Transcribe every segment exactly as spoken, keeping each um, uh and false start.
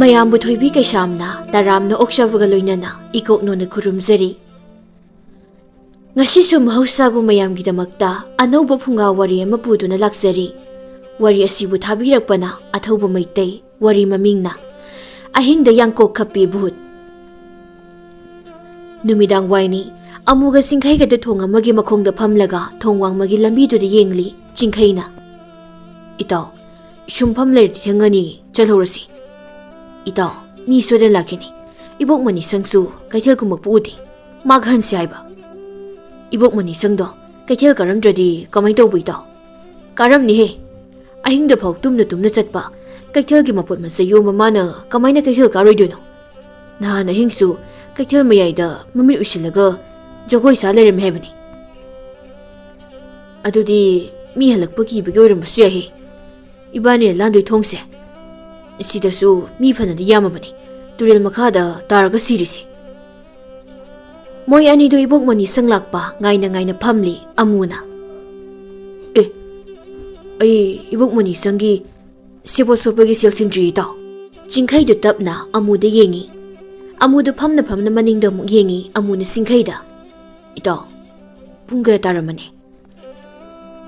ꯃꯌꯥꯝꯕꯨ ꯊꯣꯏꯕꯤ ꯀꯩꯁꯥꯝꯅ ꯇꯔꯥꯝꯅ ꯑꯣꯛꯆꯕꯒ ꯂꯣꯏꯅꯅ ꯏꯀꯣꯛꯅꯣꯅ ꯈꯨꯔꯨꯝꯖꯔꯤ꯫ ꯉꯁꯤꯁꯨ ꯃꯍꯧꯁꯥꯒꯨꯝ ꯃꯌꯥꯝꯒꯤꯗꯃꯛꯇ ꯑꯅꯧꯕ ꯐꯨꯡꯒꯥ ꯋꯥꯔꯤ ꯑꯃ ꯄꯨꯗꯨꯅ ꯂꯥꯛꯆꯔꯤ꯫ ꯋꯥꯔꯤ ꯑꯁꯤꯕꯨ ꯊꯥꯕꯤꯔꯛꯄꯅ ꯑꯊꯧꯕ ꯃꯩꯇꯩ, ꯋꯥꯔꯤ ꯃꯃꯤꯡꯅ ꯑꯍꯤꯡꯗ ꯌꯥꯡꯀꯣꯛ ꯈꯞꯄꯤ ꯚꯨꯠ꯫ ꯅꯨꯃꯤꯗꯥꯡ ꯋꯥꯏꯅꯤ꯫ ꯑꯃꯨꯒ ꯆꯤꯡꯈꯩꯒꯗ ꯊꯣꯡ ꯑꯃꯒꯤ ꯃꯈꯣꯡꯗ ꯐꯝꯂꯒ ꯊꯣꯡ ꯋꯥꯡꯃꯒꯤ ꯂꯝꯕꯤꯗꯨꯗ ꯌꯦꯡꯂꯤ꯫ ꯆꯤꯡꯈꯩꯅ, "ꯏꯇꯥꯎ, ꯁꯨꯝ ꯐꯝ ꯂꯩꯔꯗꯤ ꯊꯦꯡꯉꯅꯤ, ꯆꯠꯍꯧꯔꯁꯤ꯫" "ꯏꯇꯥꯎ, ꯃꯤ ꯁꯣꯏꯗꯅ ꯂꯥꯛꯈꯤꯅꯤ꯫ ꯏꯕꯣꯛ ꯃꯅꯤꯁꯪꯁꯨ ꯀꯩꯊꯦꯜ ꯀꯨꯝꯃꯛꯄ ꯎꯗꯦ꯫ ꯃꯥ ꯈꯟꯁꯦ ꯍꯥꯏꯕ꯫" "ꯏꯕꯣꯛ ꯃꯅꯤꯁꯪꯗꯣ ꯀꯩꯊꯦꯜ ꯀꯥꯔꯝꯗ꯭ꯔꯗꯤ ꯀꯃꯥꯏꯅ ꯇꯧꯕ, ꯏꯇꯥꯎ?" "ꯀꯥꯔꯝꯅꯤꯍꯦ꯫ ꯑꯍꯤꯡꯗ ꯐꯥꯎ ꯇꯨꯝꯅ ꯇꯨꯝꯅ ꯆꯠꯄ, ꯀꯩꯊꯦꯜꯒꯤ ꯃꯄꯣꯠ ꯃꯆꯩ ꯌꯣꯟꯕ ꯃꯥꯅ ꯀꯃꯥꯏꯅ ꯀꯩꯊꯦꯜ ꯀꯥꯔꯣꯏꯗꯣꯏꯅꯣ? ꯅꯍꯥꯟ ꯑꯍꯤꯡꯁꯨ ꯀꯩꯊꯦꯜ ꯃꯌꯥꯏꯗ ꯃꯃꯤꯠ ꯎꯏꯁꯤꯜꯂꯒ ꯖꯒꯣꯏ ꯁꯥ ꯂꯩꯔꯝꯃꯦ ꯍꯥꯏꯕꯅꯤ꯫" "ꯑꯗꯨꯗꯤ ꯃꯤ ꯍꯜꯂꯛꯄ ꯀꯤꯕꯒꯤ ꯑꯣꯏꯔꯝꯕꯁꯨ ꯌꯥꯏꯍꯦ꯫ ꯏꯕꯥꯅꯤꯅ ꯂꯥꯟꯗꯣꯏ ꯊꯣꯡꯁꯦ꯫ ꯁꯤꯗꯁꯨ ꯃꯤ ꯐꯅꯗꯤ ꯌꯥꯝꯃꯕꯅꯤ, ꯇꯨꯔꯦꯜ ꯃꯈꯥꯗ ꯇꯥꯔꯒ ꯁꯤꯔꯤꯁꯦ꯫" ꯃꯣꯏ ꯑꯅꯤꯗꯨ ꯏꯕꯣꯛ ꯃꯅꯤꯁꯪ ꯂꯥꯛꯄ ꯉꯥꯏꯅ ꯉꯥꯏꯅ ꯐꯝꯂꯤ꯫ ꯑꯃꯨꯅ, "ꯑꯦ, ꯑꯩ ꯏꯕꯣꯛ ꯃꯅꯤꯁꯪꯒꯤ ꯁꯦꯕꯣꯠ ꯁꯣꯠꯄꯒꯤ ꯁꯦꯜ ꯁꯤꯡꯗ꯭ꯔꯤ, ꯏꯇꯥꯎ꯫" ꯆꯤꯡꯈꯩꯗꯨ ꯇꯞꯅ ꯑꯃꯨꯗ ꯌꯦꯡꯉꯤ꯫ ꯑꯃꯨꯗꯨ ꯐꯝꯅ ꯐꯝꯅ ꯃꯅꯤꯡꯗ ꯑꯃꯨꯛ ꯌꯦꯡꯉꯤ꯫ ꯑꯃꯨꯅ ꯆꯤꯡꯈꯩꯗ, "ꯏꯇꯥꯎ, ꯄꯨꯡ ꯀꯌꯥ ꯇꯥꯔꯝꯃꯅꯤ?"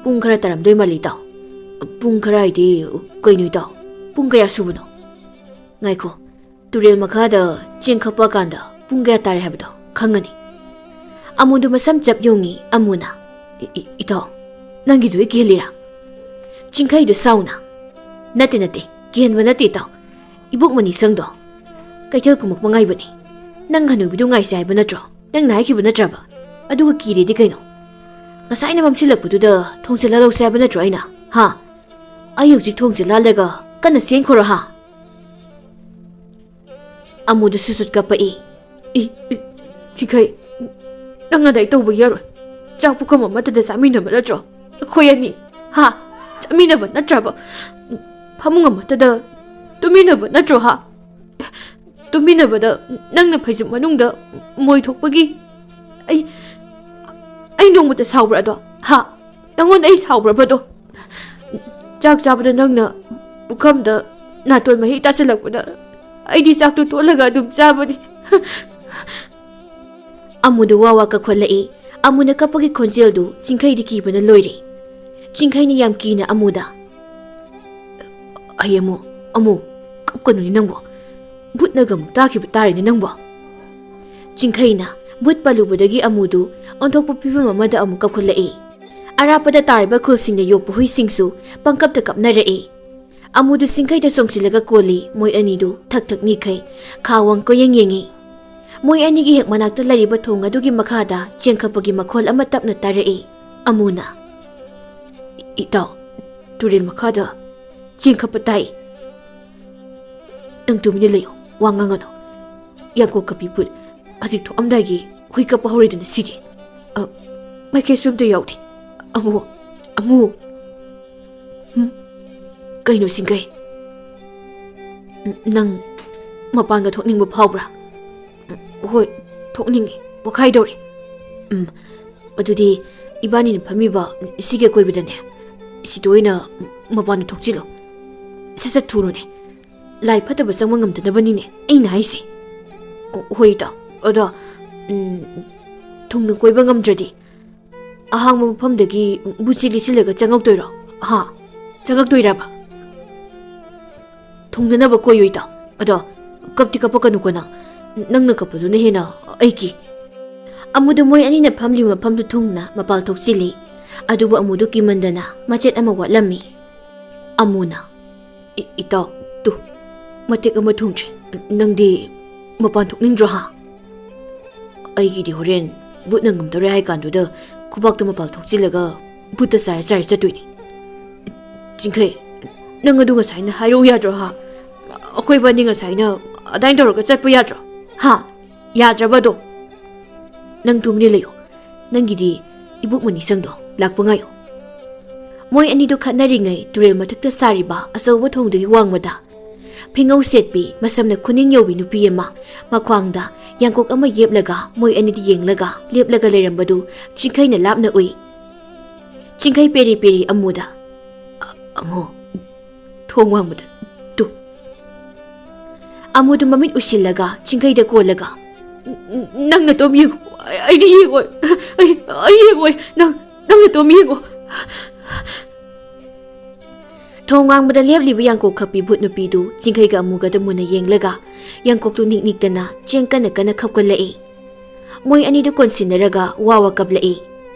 "ꯄꯨꯡ ꯈꯔ ꯇꯥꯔꯝꯗꯣꯏ ꯃꯥꯜꯂꯤ, ꯏꯇꯥꯎ꯫" "ꯄꯨꯡ ꯈꯔ ꯍꯥꯏꯗꯤ ꯀꯩꯅꯣ, ꯏꯇꯥꯎ? ꯄꯨꯡ ꯀꯌꯥ ꯁꯨꯕꯅꯣ?" "ꯉꯥꯏꯈꯣ, ꯇꯨꯔꯦꯜ ꯃꯈꯥꯗ ꯆꯦꯡ ꯈꯞꯄ ꯀꯥꯟꯗ ꯄꯨꯡ ꯀꯌꯥ ꯇꯥꯔꯦ ꯍꯥꯏꯕꯗꯣ ꯈꯪꯉꯅꯤ꯫" ꯑꯃꯨꯗꯨ ꯃꯁꯝ ꯆꯞ ꯌꯨꯡꯉꯤ꯫ ꯑꯃꯨꯅ, "ꯏ-, ꯏ-, ꯏꯇꯥꯎ, ꯅꯪꯒꯤꯗꯨ ꯍꯦꯛ ꯀꯤꯍꯜꯂꯤꯔꯥ?" ꯆꯤꯡꯈꯩꯗꯨ ꯁꯥꯎꯅ, "ꯅꯠꯇꯦ, ꯅꯠꯇꯦ, ꯀꯤꯍꯟꯕ ꯅꯠꯇꯦ, ꯏꯇꯥꯎ꯫ ꯏꯕꯣꯛ ꯃꯅꯤꯁꯪꯗꯣ ꯀꯩꯊꯦꯜ ꯀꯨꯝꯃꯛꯄ ꯉꯥꯏꯕꯅꯤ꯫ ꯅꯪ ꯍꯅꯨꯕꯤꯗꯨ ꯉꯥꯏꯁꯦ ꯍꯥꯏꯕ ꯅꯠꯇ꯭ꯔꯣ? ꯅꯪꯅ ꯍꯥꯏꯈꯤꯕ ꯅꯠꯇ꯭ꯔꯕ? ꯑꯗꯨꯒ ꯀꯤꯔꯦꯗꯤ ꯀꯩꯅꯣ? ꯉꯁꯥꯏꯅ ꯃꯝꯁꯤꯜꯂꯛꯄꯗꯨꯗ ꯊꯣꯡꯁꯦ ꯂꯥꯜꯍꯧꯁꯦ ꯍꯥꯏꯕ ꯅꯠꯇ꯭ꯔꯣ ꯑꯩꯅ? ꯍꯥ? ꯑꯩ ꯍꯧꯖꯤꯛ ꯊꯣꯡꯁꯦ ꯂꯥꯜꯂꯒ ꯀꯟꯅ ꯆꯦꯟꯈꯣꯔꯣ, ꯍꯥ?" ꯑꯃꯨꯗꯨ ꯁꯨꯁꯨꯠ ꯀꯞꯄꯛꯏ꯫ "ꯏ, ꯏ, ꯆꯤꯡꯈꯩ, ꯅꯪ ꯑꯗꯥꯏ ꯇꯧꯕ ꯌꯥꯔꯣꯏ꯫ ꯆꯥꯛ ꯄꯨꯈꯝ ꯑꯃꯠꯇꯗ ꯆꯥꯃꯤꯟꯅꯕ ꯅꯠꯇ꯭ꯔꯣ ꯑꯩꯈꯣꯏ ꯑꯅꯤ? ꯍꯥ? ꯆꯥꯃꯤꯟꯅꯕ ꯅꯠꯇ꯭ꯔꯕ? ꯐꯃꯨꯡ ꯑꯃꯠꯇꯗ ꯇꯨꯃꯤꯟꯅꯕ ꯅꯠꯇ꯭ꯔꯣ, ꯍꯥ? ꯇꯨꯃꯤꯟꯅꯕꯗ ꯅꯪꯅ ꯐꯩꯖꯨꯞ ꯃꯅꯨꯡꯗ ꯃꯣꯏ ꯊꯣꯛꯄꯒꯤ ꯑꯩ, ꯑꯩ ꯅꯣꯡꯃꯇ ꯁꯥꯎꯕ꯭ꯔꯥ ꯑꯗꯣ? ꯍꯥ? ꯅꯪꯉꯣꯟꯗ ꯑꯩ ꯁꯥꯎꯕ꯭ꯔꯕꯗꯣ? ꯆꯥꯛ ꯆꯥꯕꯗ ꯅꯪꯅ ꯄꯨꯈꯝꯗ ꯅꯥꯇꯣꯟ ꯃꯍꯤ ꯇꯥꯁꯤꯜꯂꯛꯄꯗ ꯑꯩꯗꯤ ꯆꯥꯛꯇꯨ ꯇꯣꯠꯂꯒ ꯑꯗꯨꯝ ꯆꯥꯕꯅꯤ꯫ ꯑꯃꯨꯗꯨ ꯋꯥ ꯋꯥ ꯀꯛꯈꯠꯂꯛꯏ꯫ ꯑꯃꯨꯅ ꯀꯞꯄꯒꯤ ꯈꯣꯟꯖꯦꯜꯗꯨ ꯆꯤꯡꯈꯩꯗꯤ ꯀꯤꯕꯅ ꯂꯣꯏꯔꯦ꯫ ꯆꯤꯡꯈꯩꯅ ꯌꯥꯝ ꯀꯤꯅ ꯑꯃꯨꯗ, "ꯑꯩ ꯑꯃꯨ, ꯑꯃꯨ, ꯀꯞꯀꯅꯨꯅꯦ ꯅꯪꯕꯣ꯫ ꯚꯨꯠꯅꯒ ꯑꯃꯨꯛ ꯇꯥꯈꯤꯕ ꯇꯥꯔꯦꯅꯦ ꯅꯪꯕꯣ꯫" ꯆꯤꯡꯈꯩꯅ ꯚꯨꯠ ꯄꯜꯂꯨꯕꯗꯒꯤ ꯑꯃꯨꯗꯨ ꯑꯣꯟꯊꯣꯛꯄ ꯐꯤꯕꯝ ꯑꯃꯗ ꯑꯃꯨꯛ ꯀꯞꯈꯠꯂꯛꯏ꯫ ꯑꯔꯥꯞꯄꯗ ꯇꯥꯔꯤꯕ ꯈꯨꯜꯁꯤꯡꯗ ꯌꯣꯛꯄ ꯍꯨꯏꯁꯤꯡꯁꯨ ꯄꯪꯀꯞꯇ ꯀꯞꯅꯔꯛꯏ꯫ ꯑꯃꯨꯗꯨ ꯆꯤꯡꯈꯩꯗ ꯆꯣꯡꯁꯤꯜꯂꯒ ꯀꯣꯜꯂꯤ꯫ ꯃꯣꯏ ꯑꯅꯤꯗꯨ ꯊꯛ ꯊꯛ ꯅꯤꯛꯈꯩ ꯈꯥ ꯋꯥꯡ ꯀꯣꯏꯌꯦꯡ ꯌꯦꯡꯉꯤ꯫ ꯃꯣꯏ ꯑꯅꯤꯒꯤ ꯍꯦꯛ ꯃꯅꯥꯛꯇ ꯂꯩꯔꯤꯕ ꯊꯣꯡ ꯑꯗꯨꯒꯤ ꯃꯈꯥꯗ ꯆꯦꯟꯈꯠꯄꯒꯤ ꯃꯈꯣꯜ ꯑꯃ ꯇꯞꯅ ꯇꯥꯔꯛꯏ꯫ ꯑꯃꯨꯅ, "ꯏ-, ꯏꯇꯥꯎ, ꯇꯨꯔꯦꯜ ꯃꯈꯥꯗ ꯆꯦꯟꯈꯠꯄ ꯇꯥꯏ꯫ ꯅꯪ ꯇꯨꯃꯤꯟꯅ ꯂꯩꯌꯨ, ꯋꯥ ꯉꯥꯡꯒꯅꯨ꯫ ꯌꯥꯡꯀꯣꯛ ꯀꯞꯄꯤ ꯚꯨꯠ ꯍꯧꯖꯤꯛ ꯊꯣꯛꯑꯝꯗꯥꯏꯒꯤ ꯍꯨꯏ ꯀꯞꯄ ꯍꯧꯔꯦꯗꯅ ꯁꯤꯗꯤ꯫ ꯑ, ꯃꯥꯏꯀꯩꯁꯨ ꯑꯝꯇ ꯌꯥꯎꯗꯦ꯫ ꯑꯃꯨ, ꯑꯃꯨ꯫ ꯍꯨꯝ? ꯀꯩꯅꯣ ꯆꯤꯡꯈꯩ? ꯅ-, ꯅꯪ ꯃꯄꯥꯟꯒ ꯊꯣꯛꯅꯤꯡꯕ ꯐꯥꯎꯕ꯭ꯔꯥ?" "ꯍꯣꯏ, ꯊꯣꯛꯅꯤꯡꯉꯤ꯫ ꯄꯣꯛꯈꯥꯏꯗꯧꯔꯦ꯫" "ꯎꯝ, ꯑꯗꯨꯗꯤ ꯏꯕꯥꯅꯤꯅ ꯐꯝꯃꯤꯕ ꯁꯤꯒꯤ ꯑꯀꯣꯏꯕꯗꯅꯦ, ꯁꯤꯗ ꯑꯣꯏꯅ ꯃꯄꯥꯟꯗ ꯊꯣꯛꯆꯤꯜꯂꯣ꯫ ꯁꯠ ꯁꯠ ꯊꯨꯔꯣꯅꯦ꯫ ꯂꯥꯏ ꯐꯠꯇꯕ ꯆꯪꯕ ꯉꯝꯗꯅꯕꯅꯤꯅꯦ ꯑꯩꯅ ꯍꯥꯏꯁꯦ꯫" "ꯑꯣ, ꯍꯣꯏ ꯏꯇꯥꯎ꯫ ꯑꯗꯣ, ꯎꯝ, ꯊꯨꯡꯅ ꯀꯣꯏꯕ ꯉꯝꯗ꯭ꯔꯗꯤ ꯑꯍꯥꯡꯕ ꯃꯐꯝꯗꯒꯤ ꯕꯨꯠꯁꯤ ꯂꯤꯠꯁꯤꯜꯂꯒ ꯆꯪꯉꯛꯇꯣꯏꯔꯣ? ꯍꯥ? ꯆꯪꯉꯛꯇꯣꯏꯔꯕ?" "ꯊꯨꯡꯅꯅꯕ ꯀꯣꯏꯌꯨ ꯏꯇꯥꯎ꯫ ꯑꯗꯣ ꯀꯞꯇꯤ ꯀꯞꯄꯛꯀꯅꯨꯀꯣ ꯅꯪ꯫ ꯅꯪꯅ ꯀꯞꯄꯗꯨꯅ ꯍꯦꯟꯅ ꯑꯩ ꯀꯤ꯫" ꯑꯃꯨꯗꯨ ꯃꯣꯏ ꯑꯅꯤꯅ ꯐꯝꯂꯤꯕ ꯃꯐꯝꯗꯨ ꯊꯨꯡꯅ ꯃꯄꯥꯜ ꯊꯣꯛꯆꯤꯜꯂꯤ꯫ ꯑꯗꯨꯕꯨ ꯑꯃꯨꯗꯨ ꯀꯤꯃꯟꯗꯅ ꯃꯆꯦꯠ ꯑꯃ ꯋꯥꯠꯂꯝꯃꯤ꯫ ꯑꯃꯨꯅ, "ꯏ-, ꯏꯇꯥꯎ, ꯇꯨ, ꯃꯇꯦꯛ ꯑꯃ ꯊꯨꯡꯗ꯭ꯔꯤ꯫ ꯅꯪꯗꯤ ꯃꯄꯥꯟ ꯊꯣꯛꯅꯤꯡꯗ꯭ꯔꯣ, ꯍꯥ?" "ꯑꯩꯒꯤꯗꯤ ꯍꯣꯔꯦꯟ ꯕꯨꯠꯅ ꯉꯝꯗꯧꯔꯦ ꯍꯥꯏ ꯀꯥꯟꯗꯨꯗ ꯈꯨꯕꯥꯛꯇ ꯃꯄꯥꯜ ꯊꯣꯛꯆꯤꯜꯂꯒ ꯕꯨꯠꯇ ꯆꯥꯏꯔ ꯆꯥꯏꯔ ꯆꯠꯇꯣꯏꯅꯤ꯫" "ꯆꯤꯡꯈꯩ, ꯅꯪ ꯑꯗꯨ ꯉꯁꯥꯏꯅ ꯍꯥꯏꯔꯛꯎ ꯌꯥꯗ꯭ꯔꯣ, ꯍꯥ? ꯑꯩꯈꯣꯏꯕꯥꯅꯤ ꯉꯁꯥꯏꯅ ꯑꯗꯥꯏꯅ ꯇꯧꯔꯒ ꯆꯠꯄ ꯌꯥꯗ꯭ꯔꯣ, ꯍꯥ? ꯌꯥꯗ꯭ꯔꯕ ꯑꯗꯣ? ꯅꯪ ꯇꯨꯃꯤꯟꯅ ꯂꯩꯌꯨ꯫ ꯅꯪꯒꯤꯗꯤ ꯏꯕꯣꯛ ꯃꯅꯤꯁꯪꯗꯣ ꯂꯥꯛꯄ ꯉꯥꯏꯌꯨ꯫" ꯃꯣꯏ ꯑꯅꯤꯗꯨ ꯈꯠꯅꯔꯤꯉꯩ ꯇꯨꯔꯦꯜ ꯃꯊꯛꯇ ꯁꯥꯔꯤꯕ ꯑꯆꯧꯕ ꯊꯣꯡꯗꯨꯒꯤ ꯋꯥꯡꯃꯗ ꯐꯤꯉꯧ ꯁꯦꯠꯄꯤ, ꯃꯁꯝꯅ ꯈꯨꯅꯤꯡ ꯌꯧꯕꯤ ꯅꯨꯄꯤ ꯑꯃ ꯃꯈ꯭ꯋꯥꯡꯗ ꯌꯥꯡꯀꯣꯛ ꯑꯃ ꯌꯦꯞꯂꯒ ꯃꯣꯏ ꯑꯅꯤꯗ ꯌꯦꯡꯂꯒ ꯂꯦꯞꯂꯒ ꯂꯩꯔꯝꯕꯗꯨ ꯆꯤꯡꯈꯩꯅ ꯂꯥꯞꯅ ꯎꯏ꯫ ꯆꯤꯡꯈꯩ ꯄꯦꯔꯤ ꯄꯦꯔꯤ ꯑꯃꯨꯗ, "ꯑ-, ꯑꯃꯨ, ꯊꯣꯡ ꯋꯥꯡꯃꯗ ꯇꯨ꯫" ꯑꯃꯨꯗꯨ ꯃꯃꯤꯠ ꯎꯏꯁꯤꯜꯂꯒ ꯆꯤꯡꯈꯩꯗ ꯀꯣꯜꯂꯒ, "ꯅꯪ ꯅꯇꯣꯝ ꯌꯦꯡꯉꯣ, ꯑꯩꯗꯤ ꯌꯦꯡꯉꯣꯏ, ꯑꯩ, ꯑꯩ ꯌꯦꯡꯉꯣꯏ, ꯅꯪ, ꯅꯪ ꯅꯇꯣꯝ ꯌꯦꯡꯉꯣ"꯫ ꯊꯣꯡ ꯋꯥꯡꯃꯗ ꯂꯦꯞꯂꯤꯕ ꯌꯥꯡꯀꯣꯛ ꯈꯞꯄꯤ ꯚꯨꯠ ꯅꯨꯄꯤꯗꯨ ꯆꯤꯡꯈꯩꯒ ꯑꯃꯨꯒꯗ ꯃꯨꯟꯅ ꯌꯦꯡꯂꯒ ꯌꯥꯡꯀꯣꯛꯇꯨ ꯅꯤꯛ ꯅꯤꯛꯇꯅ ꯆꯦꯡ ꯀꯟꯅ ꯀꯟꯅ ꯈꯞꯀꯠꯂꯛꯏ꯫ ꯃꯣꯏ ꯑꯅꯤꯗꯨ ꯀꯣꯟꯁꯤꯟꯅꯔꯒ ꯋꯥ ꯋꯥ ꯀꯞꯂꯛꯏ꯫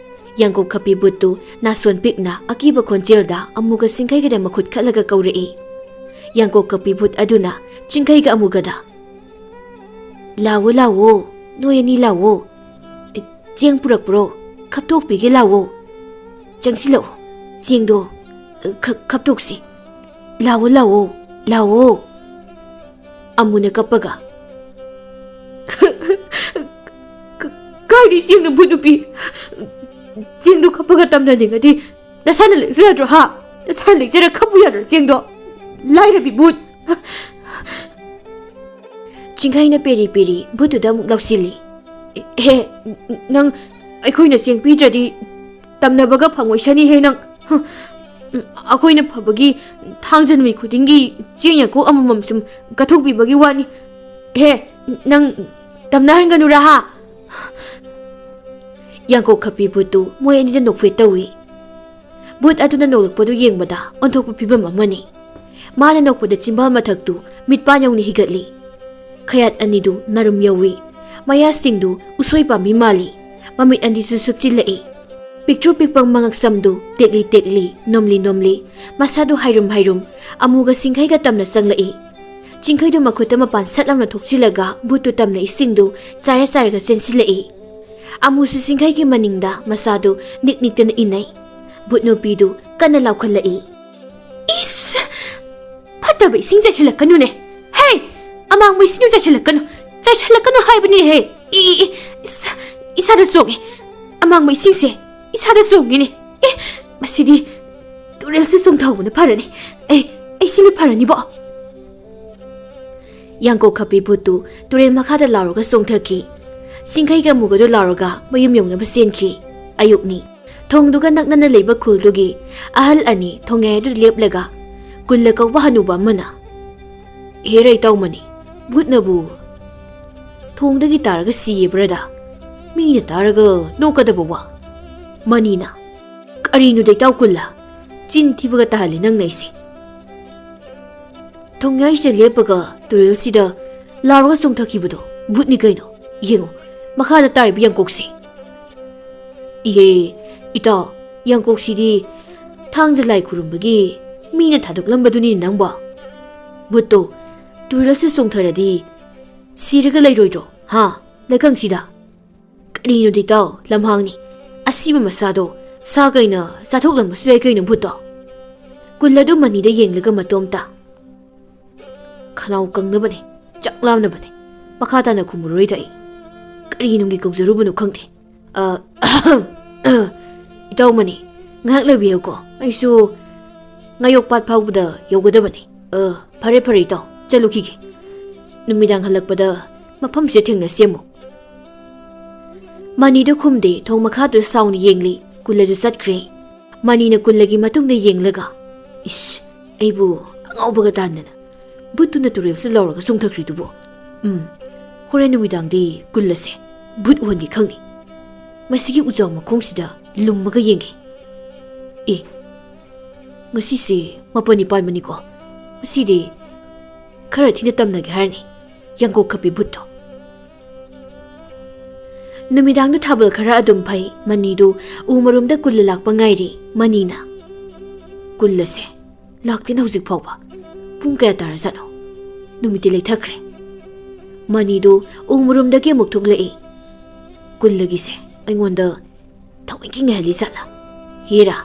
ꯌꯥꯡꯀꯣꯛ ꯈꯞꯄꯤ ꯚꯨꯠꯇꯨ ꯅꯥꯁꯣꯟ ꯄꯤꯛꯅ ꯑꯀꯤꯕ ꯈꯣꯟꯖꯦꯜꯗ ꯑꯃꯨꯒ ꯆꯤꯡꯈꯩꯒꯗ ꯃꯈꯨꯠ ꯈꯠꯂꯒ ꯀꯧꯔꯛꯏ꯫ ꯌꯥꯡꯀꯣꯛ ꯈꯞꯄꯤ ꯚꯨꯠ ꯑꯗꯨꯅ ꯆꯤꯡꯈꯩꯒ ꯑꯃꯨꯒꯗ, "ꯂꯥꯛꯑꯣ, ꯂꯥꯛꯑꯣ, ꯅꯣꯏ ꯑꯅꯤ ꯂꯥꯛꯑꯣ꯫ ꯆꯦꯡ ꯄꯨꯔꯛꯄ꯭ꯔꯣ? ꯈꯞꯇꯣꯛꯄꯤꯒꯦ, ꯂꯥꯛꯑꯣ꯫ ꯆꯪꯁꯤꯜꯂꯛꯑꯣ, ꯆꯦꯡꯗꯣ ꯈ-, ꯈꯞꯇꯣꯛꯁꯤ꯫ ꯂꯥꯛꯑꯣ, ꯂꯥꯛꯑꯣ, ꯂꯥꯛꯑꯣ"꯫ ꯑꯃꯨꯅ ꯀꯞꯄꯒ, "ꯀ-, ꯀꯥꯏꯗꯩ ꯆꯦꯡꯅꯣ, ꯚꯨꯠ ꯅꯨꯄꯤ? ꯆꯦꯡꯗꯣ ꯈꯞꯄꯒ ꯇꯝꯅꯅꯤꯡꯉꯗꯤ ꯅꯁꯥꯅ ꯂꯦꯛꯆꯧ ꯌꯥꯗ꯭ꯔꯣ, ꯍꯥ? ꯅꯁꯥꯅ ꯂꯦꯛꯆꯔ ꯈꯞꯄꯨ ꯌꯥꯗ꯭ꯔꯣ ꯆꯦꯡꯗꯣ? ꯂꯥꯏꯔꯕꯤ ꯚꯨꯠ!" ꯆꯤꯡꯈꯩꯅ ꯄꯦꯔꯤ ꯄꯦꯔꯤ ꯚꯨꯠꯇꯨꯗ ꯑꯃꯨꯛ ꯂꯧꯁꯤꯜꯂꯤ꯫ "ꯍꯦ, ꯅꯪ ꯑꯩꯈꯣꯏꯅ ꯆꯦꯡ ꯄꯤꯗ꯭ꯔꯗꯤ ꯇꯝꯅꯕꯒ ꯐꯪꯉꯣꯏꯁꯅꯤꯍꯦ ꯅꯪ꯫ ꯍ, ꯑꯩꯈꯣꯏꯅ ꯐꯕꯒꯤ ꯊꯥꯡꯖ ꯅꯨꯃꯤꯠ ꯈꯨꯗꯤꯡꯒꯤ ꯆꯦꯡ ꯌꯥꯡꯀꯣꯛ ꯑꯃꯃꯝ ꯁꯨꯝ ꯀꯠꯊꯣꯛꯄꯤꯕꯒꯤ ꯋꯥꯅꯤ꯫ ꯍꯦ, ꯅꯪ ꯇꯝꯅꯍꯟꯒꯅꯨꯔꯥ, ꯍꯥ?" ꯌꯥꯡꯀꯣꯛ ꯈꯞꯄꯤ ꯚꯨꯠꯇꯨ ꯃꯣꯏ ꯑꯅꯤꯗ ꯅꯣꯛꯐꯦꯠ ꯇꯧꯏ꯫ ꯚꯨꯠ ꯑꯗꯨꯅ ꯅꯣꯛꯂꯛꯄꯗꯨ ꯌꯦꯡꯕꯗ ꯑꯣꯟꯊꯣꯛꯄ ꯐꯤꯕꯝ ꯑꯃꯅꯤ꯫ ꯃꯥꯅ ꯅꯣꯛꯄꯗ ꯆꯤꯝꯕꯥꯜ ꯃꯊꯛꯇꯨ ꯃꯤꯠꯄꯥꯟ ꯌꯧꯅ ꯍꯤꯒꯠꯂꯤ꯫ ꯈꯌꯥꯠ ꯑꯅꯤꯗꯨ ꯅꯥꯔꯨꯝ ꯌꯧꯏ꯫ ꯃꯌꯥꯁꯤꯡꯗꯨ ꯎꯁꯣꯏ ꯄꯥꯝꯕꯤ ꯃꯥꯜꯂꯤ꯫ ꯃꯃꯤꯠ ꯑꯅꯤꯁꯨ ꯁꯨꯞꯆꯤꯜꯂꯛꯏ꯫ ꯄꯤꯛꯇ꯭ꯔꯨ ꯄꯤꯛꯄ ꯃꯉꯛꯁꯝꯗꯨ ꯇꯦꯛꯂꯤ ꯇꯦꯛꯂꯤ, ꯅꯣꯝꯂꯤ ꯅꯣꯝꯂꯤ, ꯃꯁꯥꯗꯨ ꯍꯥꯏꯔꯨꯝ ꯍꯥꯏꯔꯨꯝ, ꯑꯃꯨꯒ ꯆꯤꯡꯈꯩꯒ ꯇꯝꯅ ꯆꯪꯂꯛꯏ꯫ ꯆꯤꯡꯈꯩꯗꯨ ꯃꯈꯨꯠꯇ ꯃꯄꯥꯟ ꯁꯠ ꯂꯥꯎꯅ ꯊꯣꯛꯆꯤꯜꯂꯒ ꯚꯨꯠꯇꯨ ꯇꯝꯅ ꯏꯁꯤꯡꯗꯨ ꯆꯥꯏꯔ ꯆꯥꯏꯔꯒ ꯆꯦꯟꯁꯤꯜꯂꯛꯏ꯫ ꯑꯃꯨꯁꯨ ꯆꯤꯡꯈꯩꯒꯤ ꯃꯅꯤꯡꯗ ꯃꯁꯥꯗꯨ ꯅꯤꯛ ꯅꯤꯛꯇꯅ ꯏꯟꯅꯩ꯫ ꯚꯨꯠ ꯅꯨꯄꯤꯗꯨ ꯀꯟꯅ ꯂꯥꯎꯈꯠꯂꯛꯏ꯫ "ꯏꯁ! ꯐꯠꯇꯕ ꯏꯁꯤꯡ ꯆꯥꯏꯁꯤꯜꯂꯛꯀꯅꯨꯅꯦ! ꯍꯦ! ꯑꯃꯥꯡꯕ ꯏꯁꯤꯡ ꯆꯥꯏꯁꯤꯜꯂꯛꯀꯅꯨ! ꯆꯥꯏꯁꯤꯜꯂꯛꯀꯅꯨ ꯍꯥꯏꯕꯅꯦꯍꯦ! ꯏ, ꯏ, ꯏ, ꯏꯁꯥ, ꯏꯁꯥꯗ ꯆꯣꯡꯉꯦ! ꯑꯃꯥꯡꯕ ꯏꯁꯤꯡꯁꯦ ꯏꯁꯥꯗ ꯆꯣꯡꯉꯤꯅꯦ! ꯑꯦ! ꯃꯁꯤꯗꯤ ꯇꯨꯔꯦꯜꯁꯤ ꯆꯣꯡꯊꯍꯧꯕꯅ ꯐꯔꯅꯤ! ꯑꯩ, ꯑꯩ ꯁꯤꯅ ꯐꯔꯅꯤꯕꯣ!" ꯌꯥꯡꯀꯣꯛ ꯈꯞꯄꯤ ꯚꯨꯠꯇꯨ ꯇꯨꯔꯦꯜ ꯃꯈꯥꯗ ꯂꯥꯎꯔꯒ ꯆꯣꯡꯊꯈꯤ꯫ ꯆꯤꯡꯈꯩꯒ ꯑꯃꯨꯒꯗꯨ ꯂꯥꯎꯔꯒ ꯃꯌꯨꯝ ꯌꯧꯅꯕ ꯆꯦꯟꯈꯤ꯫ ꯑꯌꯨꯛꯅꯤ꯫ ꯊꯣꯡꯗꯨꯒ ꯅꯛꯅꯅ ꯂꯩꯕ ꯈꯨꯜꯗꯨꯒꯤ ꯑꯍꯜ ꯑꯅꯤ ꯊꯣꯡꯌꯥꯏ ꯑꯗꯨꯗ ꯂꯦꯞꯂꯒ ꯀꯨꯜꯂ ꯀꯧꯕ ꯍꯅꯨꯕ ꯑꯃꯅ, "ꯍꯦꯔꯩ ꯇꯧꯃꯅꯤ, ꯚꯨꯠꯅꯕꯨ ꯊꯣꯡꯗꯒꯤ ꯇꯥꯔꯒ ꯁꯤꯌꯦꯕ꯭ꯔꯗ? ꯃꯤꯅ ꯇꯥꯔꯒ ꯅꯣꯛꯀꯗꯕ ꯋꯥ꯫ ꯃꯅꯤꯅ, "ꯀꯔꯤꯅꯣ ꯗꯩꯇꯥꯎ ꯀꯨꯜꯂ? ꯆꯤꯟ ꯊꯤꯕꯒ ꯇꯥꯍꯜꯂꯤ ꯅꯪꯅ ꯑꯩꯁꯦ"꯫ ꯊꯣꯡꯌꯥꯏꯁꯤꯗ ꯂꯦꯞꯄꯒ ꯇꯨꯔꯦꯜꯁꯤꯗ ꯂꯥꯎꯔꯒ ꯆꯣꯡꯊꯈꯤꯕꯗꯣ ꯚꯨꯠꯅꯤ ꯀꯩꯅꯣ꯫ ꯌꯦꯡꯉꯨ, ꯃꯈꯥꯗ ꯇꯥꯔꯤꯕ ꯌꯥꯡꯀꯣꯛꯁꯦ꯫ ꯏꯍꯦ, ꯏꯇꯥꯎ, ꯌꯥꯡꯀꯣꯛꯁꯤꯗꯤ ꯊꯥꯡꯖ ꯂꯥꯏ ꯈꯨꯔꯨꯝꯕꯒꯤ ꯃꯤꯅ ꯊꯥꯗꯣꯛꯂꯝꯕꯗꯨꯅꯤ ꯅꯪꯕꯣ꯫ ꯚꯨꯠꯇꯣ ꯇꯨꯔꯦꯜꯁꯤꯗ ꯆꯣꯡꯊꯔꯗꯤ ꯁꯤꯔꯒ ꯂꯩꯔꯣꯏꯗ꯭ꯔꯣ, ꯍꯥ? ꯂꯩꯀꯪꯁꯤꯗ꯫ ꯀꯔꯤꯅꯣ ꯗꯩꯇꯥꯎ, ꯂꯝꯍꯥꯡꯅꯤ꯫ ꯑꯁꯤꯕ ꯃꯁꯥꯗꯣ ꯁꯥ ꯀꯩꯅ ꯆꯥꯊꯣꯛꯂꯝꯕꯁꯨ ꯌꯥꯏ ꯀꯩꯅꯣ ꯚꯨꯠꯇꯣ꯫ ꯀꯨꯜ ꯑꯗꯨ ꯃꯅꯤꯗ ꯌꯦꯡꯂꯒ ꯃꯇꯣꯝꯇ, "ꯈꯅꯥꯎ ꯀꯪꯅꯕꯅꯦ, ꯆꯥꯛ ꯂꯥꯝꯅꯕꯅꯦ, ꯃꯈꯥ ꯇꯥꯅ ꯈꯨꯝꯃꯔꯣꯏꯗ ꯑꯩ꯫ ꯀꯔꯤ ꯅꯨꯡꯒꯤ ꯀꯧꯖꯔꯨꯕꯅꯣ ꯈꯪꯗꯦ꯫ ꯑ, ꯏꯇꯥꯎ ꯃꯅꯤ, ꯉꯥꯏꯍꯥꯛ ꯂꯩꯕꯤꯌꯨꯀꯣ, ꯑꯩꯁꯨ ꯉꯥꯌꯣꯛꯄꯥꯠ ꯐꯥꯎꯕꯗ ꯌꯧꯒꯗꯕꯅꯤ"꯫ "ꯑ, ꯐꯔꯦ ꯐꯔꯦ ꯏꯇꯥꯎ, ꯆꯠꯂꯨꯈꯤꯒꯦ꯫ ꯅꯨꯃꯤꯗꯥꯡ ꯍꯜꯂꯛꯄꯗ ꯃꯐꯝꯁꯤꯗ ꯊꯦꯡꯅꯁꯤ ꯑꯃꯨꯛ"꯫ ꯃꯅꯤꯗꯨ ꯈꯨꯝꯗꯦ, ꯊꯣꯡ ꯃꯈꯥꯗꯨꯗ ꯁꯥꯎꯅ ꯌꯦꯡꯂꯤ꯫ ꯀꯨꯜꯂꯗꯨ ꯆꯠꯈ꯭ꯔꯦ꯫ ꯃꯅꯤꯅ ꯀꯨꯜꯂꯒꯤ ꯃꯇꯨꯡꯗ ꯌꯦꯡꯂꯒ, "ꯏꯁ, ꯑꯩꯕꯨ ꯑꯉꯥꯎꯕꯒ ꯇꯥꯟꯗꯅ ꯚꯨꯠꯇꯨꯅ ꯇꯨꯔꯦꯜꯁꯤꯗ ꯂꯥꯎꯔꯒ ꯆꯣꯡꯊꯈ꯭ꯔꯤꯗꯨꯕꯨ꯫ ꯎꯝ, ꯍꯣꯔꯦꯟ ꯅꯨꯃꯤꯗꯥꯡꯗꯤ ꯀꯨꯜꯂꯁꯦ ꯚꯨꯠ ꯎꯍꯟꯒꯦ ꯈꯪꯅꯤ꯫ ꯃꯁꯤꯒꯤ ꯎꯖꯥꯎ ꯃꯈꯣꯡꯁꯤꯗ ꯂꯨꯝꯃꯒ ꯌꯦꯡꯒꯦ꯫ ꯑꯦ, ꯉꯁꯤꯁꯦ ꯃꯥꯄꯟꯅꯤ ꯄꯥꯟꯕꯅꯤꯀꯣ꯫ ꯉꯁꯤꯗꯤ ꯈꯔ ꯊꯤꯅ ꯇꯝꯅꯒꯦ ꯍꯥꯏꯔꯅꯤ ꯌꯥꯡꯀꯣꯛ ꯈꯞꯄꯤ ꯚꯨꯠꯇꯣ"꯫ ꯅꯨꯃꯤꯗꯥꯡꯗꯨ ꯊꯥꯕꯜ ꯈꯔ ꯑꯗꯨꯝ ꯐꯩ꯫ ꯃꯅꯤꯗꯨ ꯎ ꯃꯔꯨꯝꯗ ꯀꯨꯜꯂ ꯂꯥꯛꯄ ꯉꯥꯏꯔꯤ꯫ ꯃꯅꯤꯅ, "ꯀꯨꯜꯂꯁꯦ ꯂꯥꯛꯇꯦꯅ ꯍꯧꯖꯤꯛ ꯐꯥꯎꯕ꯫ ꯄꯨꯡ ꯀꯌꯥ ꯇꯥꯔꯖꯥꯠꯅꯣ? ꯅꯨꯃꯤꯠꯇꯤ ꯂꯩꯊꯈ꯭ꯔꯦ"꯫ ꯃꯅꯤꯗꯨ ꯎ ꯃꯔꯨꯝꯗꯒꯤ ꯑꯃꯨꯛ ꯊꯣꯛꯂꯛꯏ꯫ "ꯀꯨꯜꯂꯒꯤꯁꯦ ꯑꯩꯉꯣꯟꯗ ꯊꯋꯥꯏ ꯀꯤꯉꯦ ꯍꯥꯏꯂꯤ ꯖꯥꯠꯂꯥ? ꯍꯦꯔꯥ,